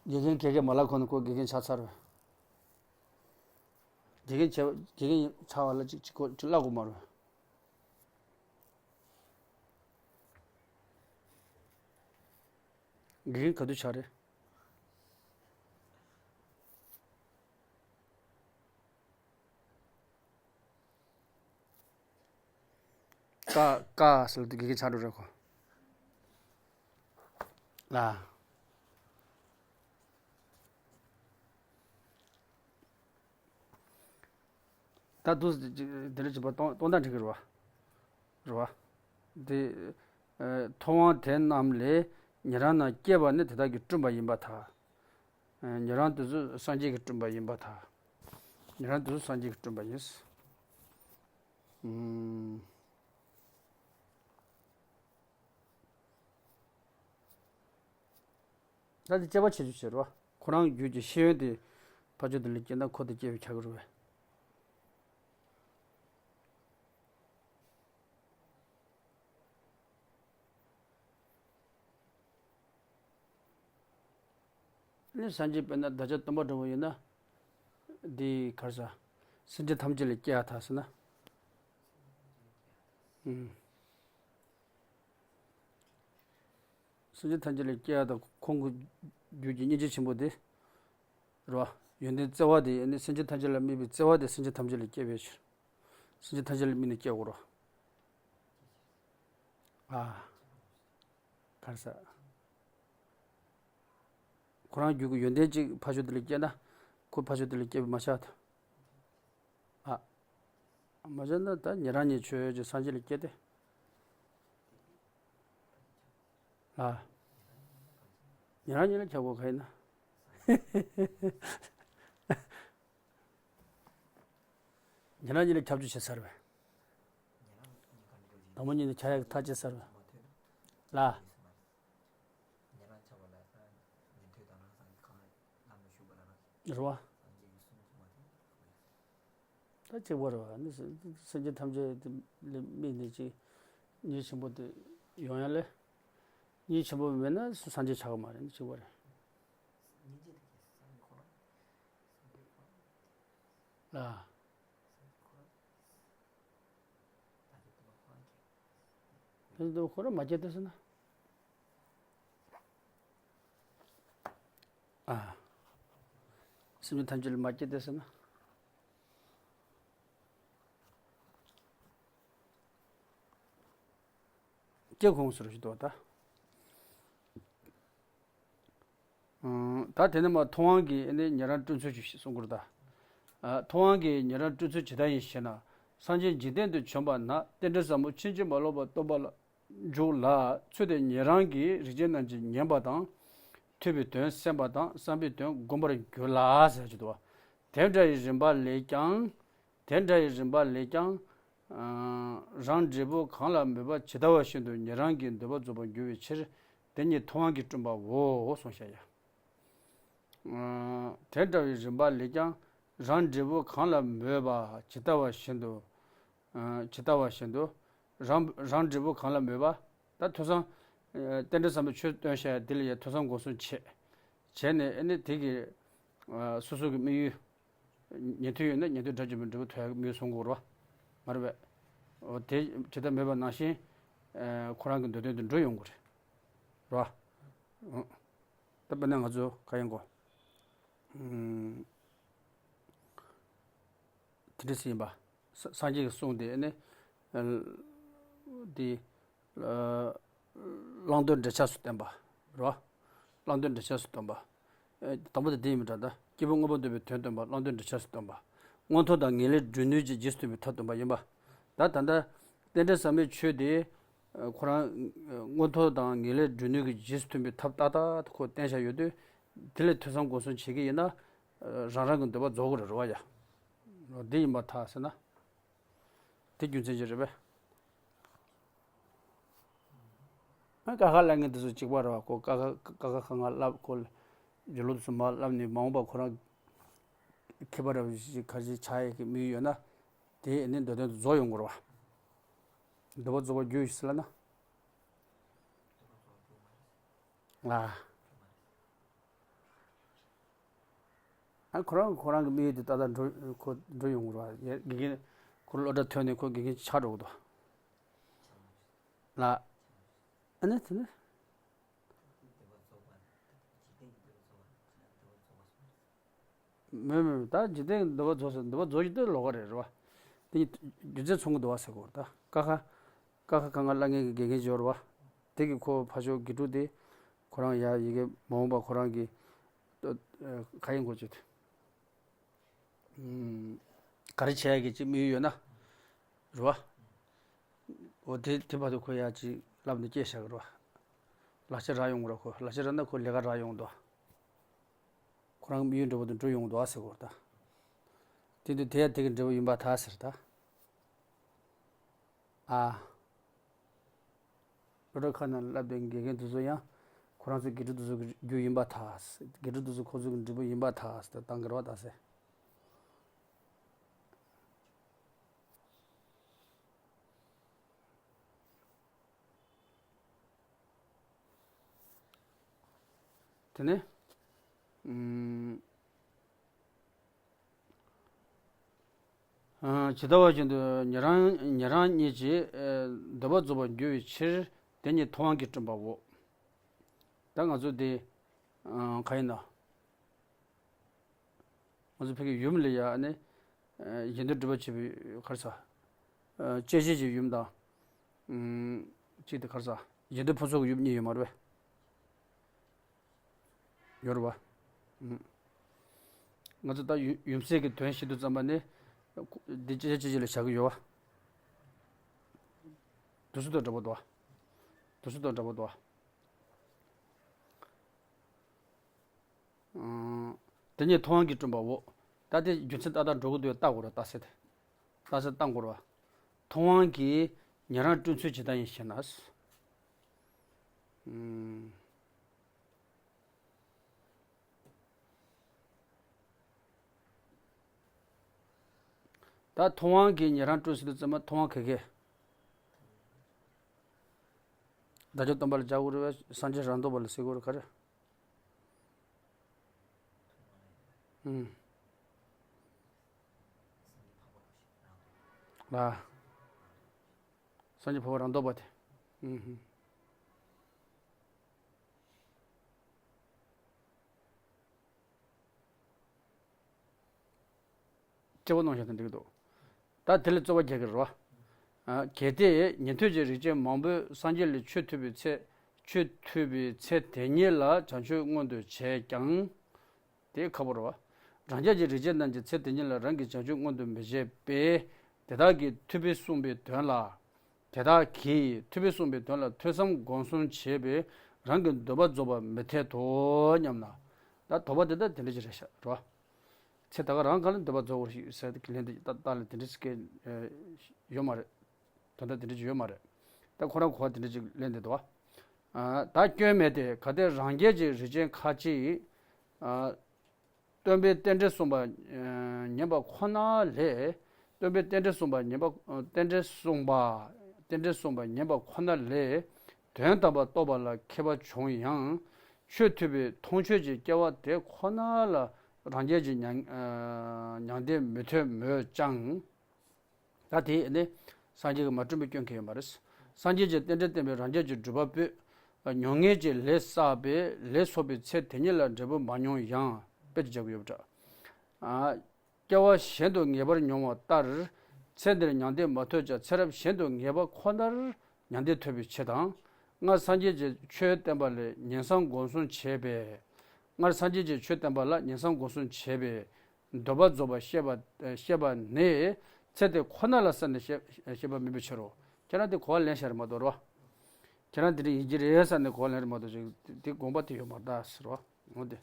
དགེ་རྒན་ག་གེ་མ་ལབ་གོང་ནས་ཁོ་དགེ་རྒན་ཆགས་ཚར་བས། དགེ་རྒན་བྱས་པ་དགེ་རྒན་ཆགས་པ་ལ་ཅིག་ཅིག་ཁོ་ཅིག་བརླག་དགོས་མ་རེད། དགེ་རྒན་ག་དུས་ཆགས་རེད། ཀ་ཀ་ཟེར་ལ་དེ་དགེ་རྒན་ཆགས་འགྲོ་རེད་ཁོ། ལ། ད་དུ་དེ་རིང་བྱས་པ་སྟོང་སྟོང་ཟླ་འགྲིག་གི་རེད་བ། རེད་བ། དེ་ཨ་ཐོབ་དབང་དེ་རྣམས་ལས་ཉན་རང་རྣམས་སྐྱེས་པ་ནི་དེ་དག་གིས་བསྐྲུན་པ་ཡིན་པར་ཐལ། ཨ་ཉན་རང་དེ་ཚོ་སངས་རྒྱས་ཀྱིས་བསྐྲུན་པ་ཡིན་པར་ཐལ། ཉན་རང་དེ་ཚོ་སངས་རྒྱས་ཀྱིས་བསྐྲུན་པ་ཡིན། ཨུམ། ད་དེ་དཔྱད་པ་བྱེད་རྒྱུ་བྱེད་རོགས། ཁོ་རང་རྒྱུད་ཀྱི་ཤེས་ཡོན་དེ་ཕ་ཆོས་དེ་ལ་སྐྱེས་ན་ཁོ་དེ་སྐྱེ་བའི་ཆགས་ཀྱི་རེད་པས། ནི་སངས་རྒྱས་དཔེར་ན་བདག་ཅག་སྟོན་པ་འདྲ་བོ་ཡིན་ན། འདི་གར་ས། སེམས་ཅན་ཐམས་ཅད་ལ་སྐྱེ་ཡ་ཐག་ཟེར་ན། ཨུམ། སེམས་ཅན་ཐམས་ཅད་ལ་སྐྱེ་ཡ་དང་ཁོང་གི་རྒྱུད་ཀྱི་སྙིང་རྗེ་ཆེན་པོ་དེ། རེད་བ། ཡོན་ཏན་བརྩེ་བ་དེ་ནི་སེམས་ཅན་ཐམས་ཅད་ལ་དམིགས་པའི་བརྩེ་བ་དེ་སེམས་ཅན་ཐམས་ཅད་ལ་སྐྱེ་བའི་ཕྱིར། སེམས་ཅན་ཐམས་ཅད་ལ་དམིགས་ནས་སྐྱེ་དགོས་རེད། ཨ། གར་ས། ཁོ་རང་རྒྱུད་ཀྱི་ཡོན་ཏན་གཅིག་ཕ་ཆོས་དེ་ལ་སྐྱེས་ན། ཁོ་ཕ་ཆོས་དེ་ལ་སྐྱེ་བའི་མ་ཆགས་ད། ཨ། མ་བྱས་ན་ད་ཉན་རང་གཉིས་ཆོས་ཀྱི་སངས་རྒྱས་ལ་སྐྱེ་སྟེ། ལ། ཉན་རང་གཉིས་ལ་ཁྱབ་དགོས་ག་ཡིན་ན། ཉན་རང་གཉིས་ལ་ཁྱབ་རྒྱུ་བྱེད་ཚར་བས། དང་པོ་གཉིས་ནི་ཁྱབ་ཡག་ཐག་བཅད་ཚར་བས། ལ། རེད་བ། ད་གཅིག་པ་རེད་བ། ནི་སེམས་ཅན་ཐམས་ཅད་དེ་ལ་དམིགས་ནས་ཅིག་སྙིང་རྗེ་ཆེན་པོ་དེ་ཡོང་ཡ་ལས། སྙིང་རྗེ་ཆེན་པོ་མེད་ན་སངས་རྒྱས་ཆགས་ཀྱི་མ་རེད། ནི་གཅིག་པ་རེད། ལ། དེ་ཚོ་ཁོ་རང་མ་སྐྱེས་དུས་ཟེར་ན། ཨ། སེམས་ཅན་ཐམས་ཅད་ལ་མ་སྐྱེས་ཏེ་ཟེར་ན། སྐྱེ་དགོས་ཟེར་ཞིག་འདུག་ད། ཨང་། ད་དེ་ནས་མར་ཐུབ་དབང་གིས་ཨ་ནི་ཉན་རང་སྤྲུལ་ཚུལ་ཞིག་གསུང་གི་རེད་ད། ཨ། ཐུབ་དབང་གིས་ཉན་རང་སྤྲུལ་ཚུལ་ཇི་ལྟར་ཡིན་ཞེ་ན། སངས་རྒྱས་འཇིག་རྟེན་དུ་བྱོན་པ་ན། རྟེན་འབྲེལ་ཟབ་མོ་ཕྱིན་ཅི་མ་ལོག་པར་སྟོན་པ་ལ་འཇུག་ལ། ཚུལ་དེ་ཉན་རང་གིས་རིགས་ཅན་རྣམས་ཀྱིས་ཉན་པ་དང་། ཐོས་པའི་དོན་གསན་པ་དང་བསམ་པའི་དོན་བསྒོམ་པར་འགྱུར་ལ་ཟེར་གྱི་འདུག་བ། དེ་འདྲ་ཡི་རིམ་པ་ལས་ཀྱང་། དེ་འདྲ་ཡི་རིམ་པ་ལས་ཀྱང་། ཨ། རང་འབྲས་བུ་གང་ལ་མོས་པ་ཇི་ལྟ་བ་བཞིན་དུ་ཉན་རང་གི་འདོད་པ་རྫོགས་པར་འགྱུར་བའི་ཕྱིར། དེ་ཉིད་ཐུབ་དབང་གིས་བསྐྲུན་པའོ་གསུངས་ཤག་ཡ། ཨ། དེ་འདྲ་བའི་རིམ་པ་ལས་ཀྱང་། རང་འབྲས་བུ་གང་ལ་མོས་པ་ཇི་ལྟ་བ་བཞིན་དུ། ཨ། ཇི་ལྟ་བ་བཞིན་དུ། རང་རང་འབྲས་བུ་གང་ལ་མོས་པ། ད་ཐོས་བསམ། ཨ། རྟེན་འབྲེལ་ཟབ་མོའི་ཆོས་སྟོན་བྱ་ཡ་འདི་ལ་ཡ་ཐོས་བསམ་སྒོམ་གསུམ་བྱས། བྱས་ནས་ཨ་ནི་དེ་གི། ཨ། སོ་སོ་གི་དམིགས་ཡུལ། ཉན་ཐོས་ཡོད་ན་ཉན་ཐོས་དགྲ་བཅོམ་པའི་འབྲས་བུ་ཐོབ་ཡག་གི་དམིགས་ཡུལ་བཟུང་དགོས་རེད་བ། མ་རེད་པས། འོ་དེ་ཇི་ལྟར་མོས་པ་ནང་བཞིན། ཨ། ཁོ་རང་གི་འདོད་དོན་དུ་འགྲོ་ཡོང་དགོས་རེད། རེད་བ། ཨོ། ད་དཔེར་ན་ང་ཚོ་ག་ཡིན་གོ། ཨུམ། དེ་འདྲ་ཞིག་ཡིན་པ། ས་སངས་རྒྱས་ཀྱི་གསུང་དེ་ནི། ཨ། དེ། ཨ། བླང་དོར་འབྲེལ་ཆགས་སུ་བསྟན་པ། རེད་བ། བླང་དོར་འབྲེལ་ཆགས་སུ་བསྟན་པ། ཨ། དང་པོ་དེ་དེ་ཡིན་པ་འདྲ་ད། སྐྱེས་བུ་མངོན་པར་འདོད་པའི་དོན་སྟོན་པ། བླང་དོར་འབྲེལ་ཆགས་སུ་བསྟན་པ། མངོན་མཐོ་དང་ངེས་ལེགས་སྒྲུབ་ནུས་ཀྱི་རྗེས་སུ་མཐུན་པའི་ཐབས་སྟོན་པ་ཡིན་པ། ད་ད་ལྟ་རྟེན་འབྲེལ་ཟབ་མོའི་ཆོས་དེ། ཨ། ཁོ་རང་མངོན་མཐོ་དང་ངེས་ལེགས་སྒྲུབ་ནུས་ཀྱི་རྗེས་སུ་མཐུན་པའི་ཐབས་ཏག་ཏག་ཏུ་ཁོ་བསྟན་བཞག་ཡོད་དུས། དེ་ལས་ཐོས་བསམ་སྒོམ་གསུམ་བྱེད་ཀྱི་ཡིན་ན། ཨ། རང་རང་གི་འདོད་པ་རྫོགས་ཀྱི་རེད་བ་ཡ། འདི་ཡིན་པར་ཐལ་ཟེར་ན། དེ་རྒྱུ་མཚན་ཅིག་རེད་པས། ཨ། ཀ་ཁ་གླ་མཁན་དེ་ཚོ་གཅིག་པ་རེད་བ། ཁོ་ཀ་ཁ་ཀ་ཁ་ག་ང་བསླབ། ཁོ་ལ་རྒྱུ་ལོ་དེ་ཚོ་མར་བསླབ་ནས་མ་འོངས་པ་ཁོ་རང་མཁས་པ་འདྲ་བོ་ཞིག་ག་རེ་ཆགས་ཡས་ཀྱི་དམིགས་ཡུལ་ཡོད་ན། དེ་ནི་འདོད་དོན་དུ་རྫོགས་ཡོང་དགོས་རེད་བ། འདོད་པ་རྫོགས་པར་འགྱུར་ཞེས་ལབ་ན། ལ། ཨ། ཁོ་རང་ཁོ་རང་གི་དམིགས་ཡུལ་དེ་ཏག་ཏག་འགྲོ་ཁོ་འགྲོ་ཡོང་གི་རེད་བ། དགེ་རྒན་ཁོ་སློབ་གྲྭ་ཐོན་ནས་ཁོ་དགེ་རྒན་ཆགས་འགྲོ་གི་འདུག་ལ། ཨ་ནི་དེ་ནི། མེད་མེད་མེད། ད་འཇིག་རྟེན་གྱི་འདོད་པ་རྫོགས་ཟེར། འདོད་པ་རྫོགས་ཀྱི་སྟོད་ལོགས་ཀ་རེད། རེད་བ། དེ་རྒྱུ་མཚན་མཚུངས་ཀྱི་འདུག་བ་ཟེར་གོ། ད་ཀ་ཁ་ཀ་ཁ་ག་ང་བསླབ་མཁན་གྱི་དགེ་རྒན་ཅིག་ཡོད་རེད་བ། དེ་གིས་ཁོ་ཕར་ཕྱོགས་དགེ་ཕྲུག་དེ་ཁོ་རང་ཡ་ཡི་གེ་མ་འོངས་པ་ཁོ་རང་གི་ཨ་ག་ཡིན་གོ་ཅིག་ཨུམ། ག་རེ་བྱས་ཀྱི་ཅིག་དམིགས་ཡུལ་ཡོད་ན། རེད་བ། འོ་དེ་དེ་བར་དུ་ཁོ་ཡ་ཅིག་བསླབ་ནས་སྐྱེལ་བཞག་གི་རེད་བ། ལག་ཆ་རག་ཡོང་གི་རེད། ཁོ་ལག་ཆ་རག་ན་ཁོ་ལས་ཀ་རག་ཡོང་གི་འདུག་ཁོ་རང་གི་དམིགས་ཡུལ་འདྲ་པོ་དེ་འགྲུབ་ཡོང་གི་འདུག་ཟེར་གོ་ད། དེ་དུས་དེ་ཡ་དེ་གི་འབྲས་བུ་ཡིན་པར་ཐལ་ཟེར་ད། ཨ། སློབ་གྲྭ་ཁག་ནང་བསླབ་པའི་དགེ་རྒན་དེ་ཚོ་ཡང་ཁོ་རང་ཚོའི་དགེ་ཕྲུག་དེ་ཚོ་གི་རྒྱུ་ཡིན་པར་ཐལ། དགེ་ཕྲུག་དེ་ཚོ་ཁོ་ཚོ་གི་འབྲས་བུ་ཡིན་པར་ཐལ་ཟེར་བཏང་གི་རེད་བ་ད་ཟེར། དེ་ནས། ཨུམ། ཨ། ཇི་ལྟ་བ་བཞིན་དུ་ཉན་རང་ཉན་རང་ཉིད་ཀྱི་ཨ་འདོད་པ་རྫོགས་པར་འགྱུར་བའི་ཕྱིར་དེ་ཉིད་ཐུབ་དབང་གིས་བསྐྲུན་པའོ། ད་ང་ཚོ་འདི་ཨ་ག་ཡིན་ན། ང་ཚོ་ཕ་གི་ཡུམ་ལ་ཡ་ནི་ཨ་གཞན་དོན་སྒྲུབ་པར་བྱེད་པའི་ག་རེ་ཟ། ཨ་སྐྱེད་བྱེད་ཀྱི་ཡུམ་དང་། ཨུམ། གཅིག་དེ་ག་རེ་ཟ། གཞན་དོན་ཕུན་ཚོགས་ཀྱི་ཡུམ་གཉིས་ཡོད་མ་རེད་པས། ཡོད་རེད་བ། ཨུམ། ང་ཚོ་ད་ཡུམ་ཡུམ་སྲས་ཀྱི་དོན་བཤད་དུས་ཙམ་པ་ནི། འདི་སྐྱེད་བྱེད་ཀྱི་ལ་བཞག་གི་ཡོད་བ། དུས་སུ་དང་འདྲ་པོ་འདུག་བ། དུས་སུ་དང་འདྲ་པོ་འདུག་བ། ཨང་། དེ་ཉིད་ཐུབ་དབང་གིས་བསྐྲུན་པའོ། ད་དེ་རྒྱུ་མཚན་ཏག་ཏག་འགྲོ་གི་འདུག་ལྟ་དགོས་རེད་ད་ཟེར་ཏེ། ལྟ་ས་བཏང་དགོས་རེད་བ། ཐུབ་དབང་གིས་ཉན་རང་བསྐྲུན་ཚུལ་ཇི་ལྟར་ཡིན་ཞེ་ན། ཨང་། ད་ཐུབ་དབང་གིས་ཉན་རང་བསྐྲུན་ཟེར་དུས་ཙམ་པ་ཐུབ་དབང་ག་གི། བདག་ཅག་སྟོན་པ་ལ་སྦྱར་དགོས་རེད་པས། སངས་རྒྱས་རང་རྟོགས་པ་ལ་ཟེར་དགོས་རེད་ག་རེ། ཨུམ། ལ། སངས་རྒྱས་འཕགས་པ་རང་རྟོགས་པ་དེ། ཨུམ། སྤྲེལ་བ་གནང་བཞག་དང་འགྲིག་འདུག་ད་དེ་ལ་རྩོད་པ་རྒྱག་གི་རེད་བ། ཨ། གལ་ཏེ་ཉན་ཐོས་ཀྱི་རིགས་ཅན་མང་པོས་སངས་རྒྱས་ལས་ཆོས་ཐོས་པའི་ཚེ། ཆོས་ཐོས་པའི་ཚེ་དེ་ཉིད་ལ་བྱང་ཆུབ་མངོན་དུ་བྱས་ཀྱང་། དེ་ཁག་པོ་རེད་བ། རང་རྒྱལ་གྱི་རིགས་ཅན་རྣམས་ཀྱི་ཚེ་དེ་ཉིད་ལ་རང་གིས་བྱང་ཆུབ་མངོན་དུ་མི་བྱེད་པས། དེ་དག་གིས་ཐོས་པས་གསུངས་པའི་དོན་ལ། དེ་དག་གིས་ཐོས་པས་གསུངས་པའི་དོན་ལ་ཐོས་བསམ་སྒོམ་གསུམ་བྱས་པས་རང་གི་འདོད་པ་རྫོགས་པར་མི་འཐད་དོ་སྙམ་ན། ད་དོགས་པ་དེ་ལྟར་དེ་འདྲ་ཅིག་རེད་ཤག་རེད་བ། ཚེ་ད་ག་རང་ག་ལ་འདོད་པ་རྫོགས་པར་ཞིག་ཟེར་གྱི་ལན་དེ་ད་ལྟ་ལ་དེ་འདྲ་ཅིག་ཡོད་མ་རེད། དོན་དག་དེ་འདྲ་ཅིག་ཡོད་མ་རེད། ད་ཁོ་རང་གོ་བ་དེ་འདྲ་ཅིག་ལེན་བསྡད་འདུག་བ། ད་སྐྱོན་མེད་དེ། གལ་ཏེ་རང་རྒྱལ་གྱི་རིགས་ཅན་ཁ་ཅིག་སྟོན་པས་རྟེན་འབྲེལ་གསུངས་པ་ཉན་པ་ཁོ་ན་ལས། སྟོན་པས་རྟེན་འབྲེལ་གསུངས་པ་ཉན་པ། རྟེན་འབྲེལ་གསུངས་པ། རྟེན་འབྲེལ་གསུངས་པ་ཉན་པ་ཁོ་ན་ལས། དོན་དམ་པར་རྟོགས་པ་ལ་མཁས་པ་བྱུང་ཡང་། ཆོས་ཐོས་པའི་མཐོང་ཆོས་ཀྱི་སྐལ་བ་དེ་ཁོ་ན་ལ་རང་རྒྱལ་གྱི་མྱང་། མྱང་འདས་མི་ཐོན་མོད་ཀྱང་། ད་དེ་ནི་སངས་རྒྱས་ཀྱིས་མ་བསྐྲུན་པའི་སྐྱོན་གང་ཡང་མ་རེད། སངས་རྒྱས་ཀྱིས་རྟེན་འབྲེལ་བསྟན་པའི་རང་རྒྱལ་གྱི་སྒྲུབ་པ་པོས། མྱོང་ངེས་ཀྱི་ལས་བསགས་པའི་ལས་ཚོགས་པའི་ཚེ་དེ་ཉིད་ལ་འབྲས་བུ་མ་མྱོང་ཡང་། དཔེ་ཅིག་བྱ་དགོས་ཡོད་པ་འདྲ། སྐྱེ་བ་གཞན་དུ་ངེས་པར་མྱོང་བ་ལྟར། ཚེ་འདིར་མྱང་འདས་མ་ཐོབ་ཀྱང་ཚེ་རབས་གཞན་དུ་ངེས་པ་ཁོ་ནར་མྱང་འདས་ཐོབ་པའི་ཕྱིར་དང་། སྔར་སངས་རྒྱས་ཀྱིས་ཆོས་བསྟན་པ་ལ་ཉན་བསམ་སྒོམ་གསུམ་བྱས་པས། སྔར་སངས་རྒྱས་ཀྱིས་ཆོས་བསྟན་པ་ལ་ཉན་བསམ་སྒོམ་གསུམ་བྱས་པས། འདོད་པ་རྫོགས་པར་ཤེས་པ། ཤེས་པ་ནི་ཚེ་དེ་ཁོ་ན་ལ་བསམས་ནས་ཤེས། ཤེས་པ་མིན་པའི་ཕྱིར་རོ། ཁྱེད་རང་དེ་གོ་བ་ལེན་ཤར་མ་གཏོགས་རོ། ཁྱེད་རང་དེ་འདྲ་ཡིན་གྱི་རེད་བསམས་ནས་གོ་བ་ལེན་རེད་མ་གཏོགས་ཅིག་དེ་དགོངས་པ་དེ་ཡོད་མ་རེད་ད་ཟེར་རོ། འོ་དེ།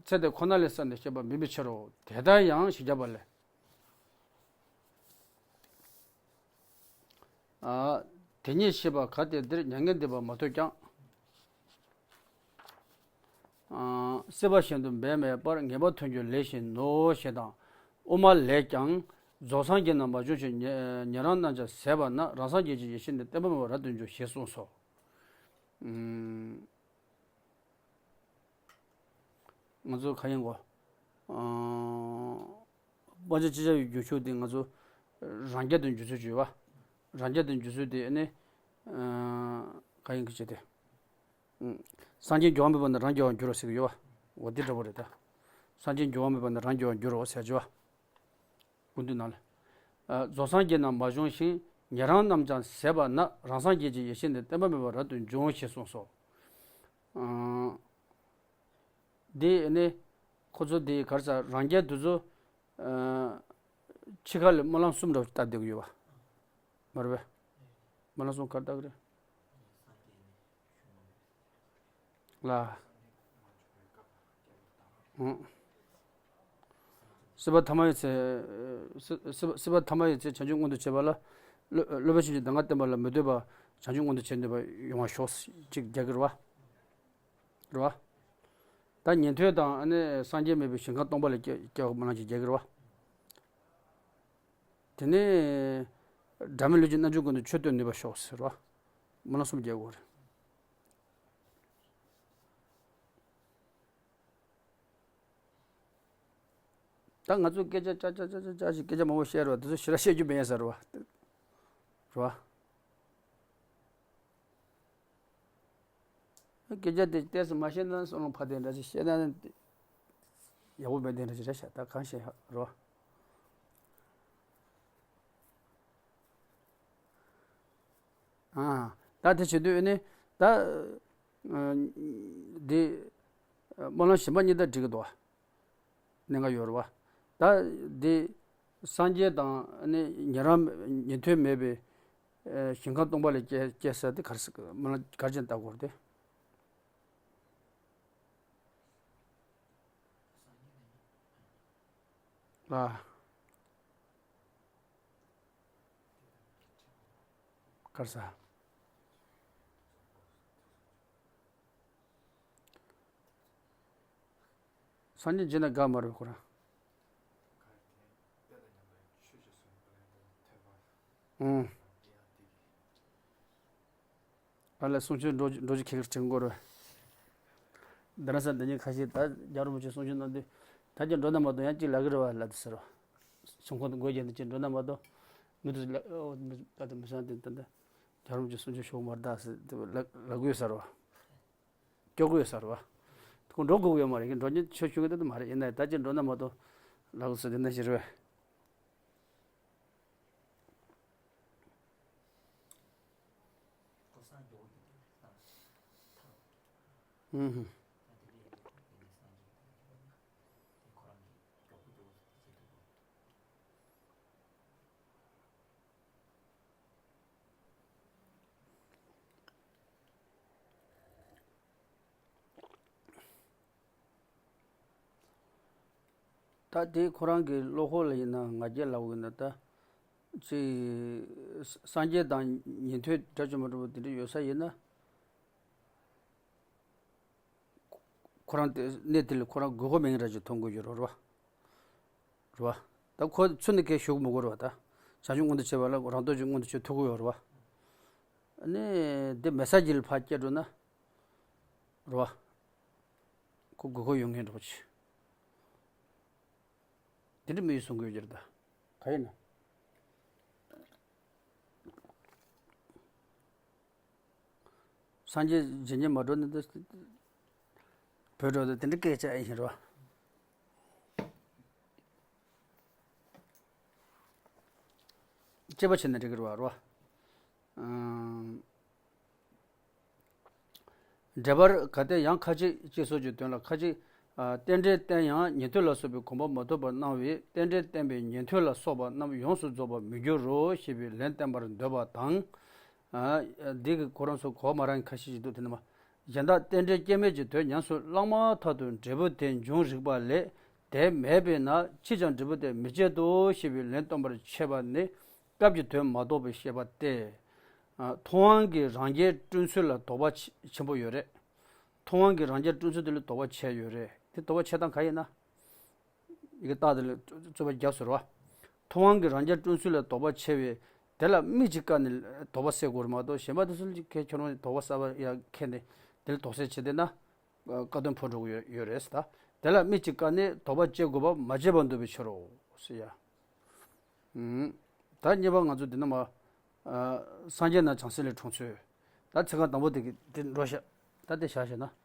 ཚེ་དེ་ཁོ་ན་ལ་བསམས་ནས་ཤེས་པ་མིན་པའི་ཕྱིར་རོ། དེ་ལྟར་ཡང་ཞེས་བྱ་བ་ལས། དེ་ཉིད་ཤེས་པ་གལ་ཏེ་འདིར་མྱ་ངན་འདས་པ་མ་ཐོབ་ཀྱང་། སྲིད་པ་གཞན་དུ་འབད་མེད་པར་ངེས་པར་ཐོན་རྒྱུ་ལས་བཞིན་ནོ་ཞེས་དང་། དབུ་མ་ལས་ཀྱང་། རྫོགས་སངས་རྒྱས་རྣམས་མ་བྱུང་ཞིང་། ཉན་རང་རྣམས་ཀྱང་ཟད་པ་ན། རང་སངས་རྒྱས་ཀྱི་ཡེ་ཤེས་ནི་བརྟན་པ་མེད་པར་རབ་ཏུ་འབྱུང་ཞེས་གསུངས་སོ། ང་ཚོ་ག་ཡིན་གོ། ཨ། དཔལ་འབྱོར་སྤྱི་ཁྱབ་ཀྱི་རྒྱུ་ཆོས་དེ་ང་ཚོ་རང་རྒྱལ་དུ་འགྱུར་ཚུལ་བརྗོད་པ། རང་རྒྱལ་དུ་འགྱུར་ཚུལ་དེ་ནི། ཨ། ག་ཡིན་གྱི་ཆེ་དེ། ཨ། སངས་རྒྱས་འགྱུར་བ་མེད་པ་ནི་རང་རྒྱལ་བར་འགྱུར་རོ་ཟེར་གྱི་ཡོད་པ། འོ་དེ་འདྲ་པོ་རེད་ད། སངས་རྒྱས་འགྱུར་བ་མེད་པ་ནི་རང་རྒྱལ་བར་འགྱུར་རོ་ཟེར་གྱི་ཡོད་པ། སྐུ་མདུན་ནང་ལ། ཨ། རྫོགས་སངས་རྒྱས་རྣམས་མ་བྱུང་ཞིང་། ཉན་རང་རྣམས་ཀྱང་ཟད་པ་ན། རང་སངས་རྒྱས་ཀྱི་ཡེ་ཤེས་ནི་བརྟན་པ་མེད་པར་རབ་ཏུ་འབྱུང་ཞེས་གསུངས་སོ། ཨ། འདི་ནི་ཁོ་ཚོ་འདི་ག་རེ་ཟེར་རང་རྒྱལ་དེ་ཚོ། ཨ། ཕྱི་ཁ་ལ་སྨོན་ལམ་གསུམ་འདྲ་བོ་ལྟ་བསྡད་ཀྱི་ཡོད་པ། མ་རེད་པས། སྨོན་ལམ་གསུམ་ག་རེ་ལྟ་གི་རེད། ལ། ཨང་། སྲིད་པ་ཐ་མ་ཡི་ཚེ། སྲིད། སྲིད་པ། སྲིད་པ་ཐ་མ་ཡི་ཚེ་བྱང་ཆུབ་མངོན་དུ་བྱེད་པ་ལ། སློབ། སློབ་པའི་ཆོས་ཀྱི་གདམས་ངག་བསྟན་པ་ལ་མི་ལྟོས་པར་བྱང་ཆུབ་མངོན་དུ་བྱེད་འདོད་པ་ཡོང་བར་ཤོག་ཅིག་རྒྱག་གི་རེད་པ། རེད་པ། ད་ཉན་ཐོས་དང་ཨ་ནི་སངས་རྒྱས་མེད་པའི་ཞིང་ཁམས་སྟོང་པ་ལ་སྐྱེ། སྐྱེ་བ་སྨོན་ལམ་ཅིག་རྒྱག་གི་རེད་པ། དེ་ནས་སྒྲ་མེད་ལུས་ཀྱི་རྣལ་འབྱོར་ཀུན་ཏུ་ཆོས་སྟོན་ནུས་པར་ཤོག་ཟེར་བ། སྨོན་ལམ་གསུམ་རྒྱག་དགོས་རེད། ད་ང་ཚོ་སྐད་ཆ་ཅག་ཅག་ཅག་ཅག་ཅག་ཅིག་སྐད་ཆ་མང་པོ་བཤད་རོགས། དེ་ཚོ་ཞེ་དྲག་བཤད་རྒྱུ་མེད་ཟེར་བ། རེད་པ། སྐད་ཆ་དེ་ཏོག་ཙམ་མ་བཤད་ན་བསམ་བློ་ཕར་དེ་འདྲ་ཞིག་བཤད་ན་ཡག་པོ་མེད་དེ་འདྲ་ཞིག་རེད་ཤག་ད་གང་བཤད་ཡག་རེད་པ། ཨ། ད་དེ་བྱེད་དུས་ནི་ད། ཨ། འདི། སྨོན་ལམ་གཞན་པ་གཉིས་ད་འགྲིག་གི་འདུག་པ། གནད་འགག་ཡོད་རེད་པ། ད་འདི་སངས་རྒྱས་དང་ནི་ཉན་རང་། ཉན་ཐོས་མེད་པའི་ཞིང་ཁམས་སྟོང་པ་ལ་སྐྱེ། སྐྱེ་ས་དེ་ག་རེ་ཟེར། སྨོན་ལམ་ག་རེ་བྱས་ནས་བཏབ་དགོས་རེད་དེ། ལ། ག་རེ་ཟེར། སངས་རྒྱས་མཇལ་ན་དགའ་མ་རེད་ཁོ་རང་། ཨང་། ཨ་ལས་གསུང་ཆོས་འགྲོ་རྒྱུ། འགྲོ་རྒྱུ་ཁེ་ཁེར་དྲན་གོ་རེད། རྡ་རམ་ས་ལ་འདི་ཉིད་ཁ་ཤས་ད་རྒྱལ་བ་རིན་པོ་ཆེ་གསུང་ཆོས་གནང་དུས་ད་ཀྱང་འགྲོ་ན་མ་གཏོགས་ཡང་གཅིག་ལབ་ཀྱི་རེད་པ་ལབ་དུས་ཟེར་བ། གསུང་ཁང་དུ་སྒོ་རྒྱག་དུས་ཀྱང་འགྲོ་ན་མ་གཏོགས་མི་དེ་ཚོ་ལ་ཨོ་ད་དུ་མི་སང་དེ་ད་ད་རྒྱལ་བ་རིན་པོ་ཆེ་གསུང་ཆོས་ཞུ་གི་མ་རེད་ད་ཟེར་དུས་ལབ་ལབ་ཀྱི་ཡོད་ཟེར་བ། སྐྱོ་གི་ཡོད་ཟེར་བ། ཁོ་འགྲོ་དགོས་ཀྱི་ཡོད་མ་རེད། འགྲོ་ཉིན་ཆོས་ཞུ་གི་ད་དུ་མ་རེད། ཡིན་ན་ད་ཀྱང་འགྲོ་ན་མ་གཏོགས་ ལགས་སོ། དེ་འདྲ་ཞིག་རེད་པས། ཧུམ་ཧུམ། ད་དེ་ཁོ་རང་གི་བློ་ཁོག་ལ་ཡིན་ན། ང་རྒྱལ་ལབ་དགོས་ན། ད་ཅི་སངས་རྒྱས་དང་ཉན་ཐོས་འདྲ་ཅིག་མ་འདྲ་བོ་དེ་འདྲ་ཡོད་ས་ཡིན་ན། ཁོ་རང་དེ་གནས་དེ་ལ་ཁོ་རང་དགོས་མཁོ་མེད་མཁན་འདྲ་ཅིག་མཐོང་གི་ཡོད་རེད་བ། རེད་བ། ད་ཁོ་ཚུར་ནས་སྐད་ཞུ་གི་མི་དགོས་རེད་བ། ད་བྱང་ཆུབ་མངོན་དུ་བྱེད་པ་ལ་རང་སྟོབས་ཀྱིས་མངོན་དུ་བྱེད་ཐུབ་ཀྱི་ཡོད་རེད་བ། ཨ་ནི་དེ་མེད་ས་ཅིག་ལ་ཕར་བསྐྱལ་འགྲོ་ན། རེད་བ། ཁོ་དགོས་མཁོ་ཡོད་མཁན་འདྲ་པོ་ཅིག་དེ་འདྲ་མི་ཡོད་གསུང་གི་ཡོད་ཀྱི་རེད་ད། ག་ཡིན་ན། སངས་རྒྱས་བྱེད་མཁན་མ་འགྲོ་ནི་འདི། བོད་འགྲོ་དུས་དེ་འདྲ་སྐད་ཆ་ཨེ་ཡིན་རེད་བ། དཔྱད་པ་བྱས་ན་འགྲིག་གི་རེད་བ། རེད་བ། ཨང་། འགྲེལ་པར་གལ་ཏེ་ཡང་ཁ་ཅིག་ཅེས་སོགས་ཀྱི་དོན་ལ། ཁ་ཅིག་ཨ། རྟེན་འབྲེལ་བརྟེན་ཡང་ཉན་ཐོས་ལ་སོགས་པའི་གོ་འཕང་མ་ཐོབ་པར་སྣང་བས། རྟེན་འབྲེལ་བརྟེན་པའི་ཉན་ཐོས་ལ་སོགས་པ་རྣམས་ཡོངས་སུ་རྫོགས་པར་མི་འགྱུར་རོ་ཞེས་པའི་ལན་བསྟན་པར་འདོད་པ་དང་། ཨ། འདི་གི་ཁོ་རང་ཚོ་གོ་མ་རང་ཁ་ཤས་ཤིག་འདུག་དེ་ནི་མ། གཞན་དག་རྟེན་འབྲེལ་སྐྱེ་མེད་ཀྱི་དོན་ཉམས་སུ་བླངས་མ་ཐག་ཏུ་འབྲས་བུ་དེ་འབྱུང་རིགས་པ་ལས། དེ་མེད་པས་ན་ཕྱིས་ཀྱང་འབྲས་བུ་དེ་མི་སྐྱེད་དོ་ཞེས་པའི་ལན་སྟོན་པར་བྱེད་པ་ནི་སྐབས་ཀྱི་དོན་མ་རྟོགས་པའི་བཤད་པ་སྟེ། ཨ། མཐོང་དབང་གི་རང་རྒྱལ་བསྐྲུན་ཚུལ་ལ་དོགས་པ་ཆེ་ཆེན་པོ་ཡོད་རེད། མཐོང་དབང་གི་རང་རྒྱལ་བསྐྲུན་ཚུལ་དེ་ལ་དོགས་པ་ཆེ་ཡོད་རེད། དེ་དོགས་པ་ཆེ་སྟངས་ག་ཡིན་ན། ཡི་གེ་རྟགས་དེ་ལ་རྩོད་པ་རྒྱབ་ཟེར་བ། མཐོང་དབང་གི་རང་རྒྱལ་བསྐྲུན་ཚུལ་ལ་དོགས་པ་ཆེ་བས། དེ་ལ་དམིགས་ཀྱིས་བཀར་ནས་དོགས་པ་སེལ་དགོས་རེད་མ་གཏོགས། གཞན་པ་དེ་ཚོ་ལ་ཁྱེད་ཁྱོད་རང་དོགས་པ་གསར་པ་ཡར་འཁྱེར་ནས་དེ་ལ་དོགས་སེལ་བྱེད་བསྡད་ན། ཨ། ཁ་ཏོན་ཕོག་འགྲོ་གི་ཡོད་ཡོད་རེད་ཟེར། ད་དེ་ལ་དམིགས་ཀྱིས་བཀར་ནས་དོགས་པ་སྐྱེ་དགོས་པ་མ་བྱས་པར་འདོད་པའི་ཕྱིར་རོ་ཟེར་ཡ། ཨུམ། ད་གཉིས་པ་ང་ཚོ་འདི་ན་མ། ཨ། སངས་རྒྱས་རྣམས་བྱང་སེམས་ལས་འཁྲུངས་ཚུལ། ད་ཚིག་རྐང་དང་པོ་དེ་གི་དེ་འགྲོ་ཤག་ད་དེ་བཞག་བྱས་ན།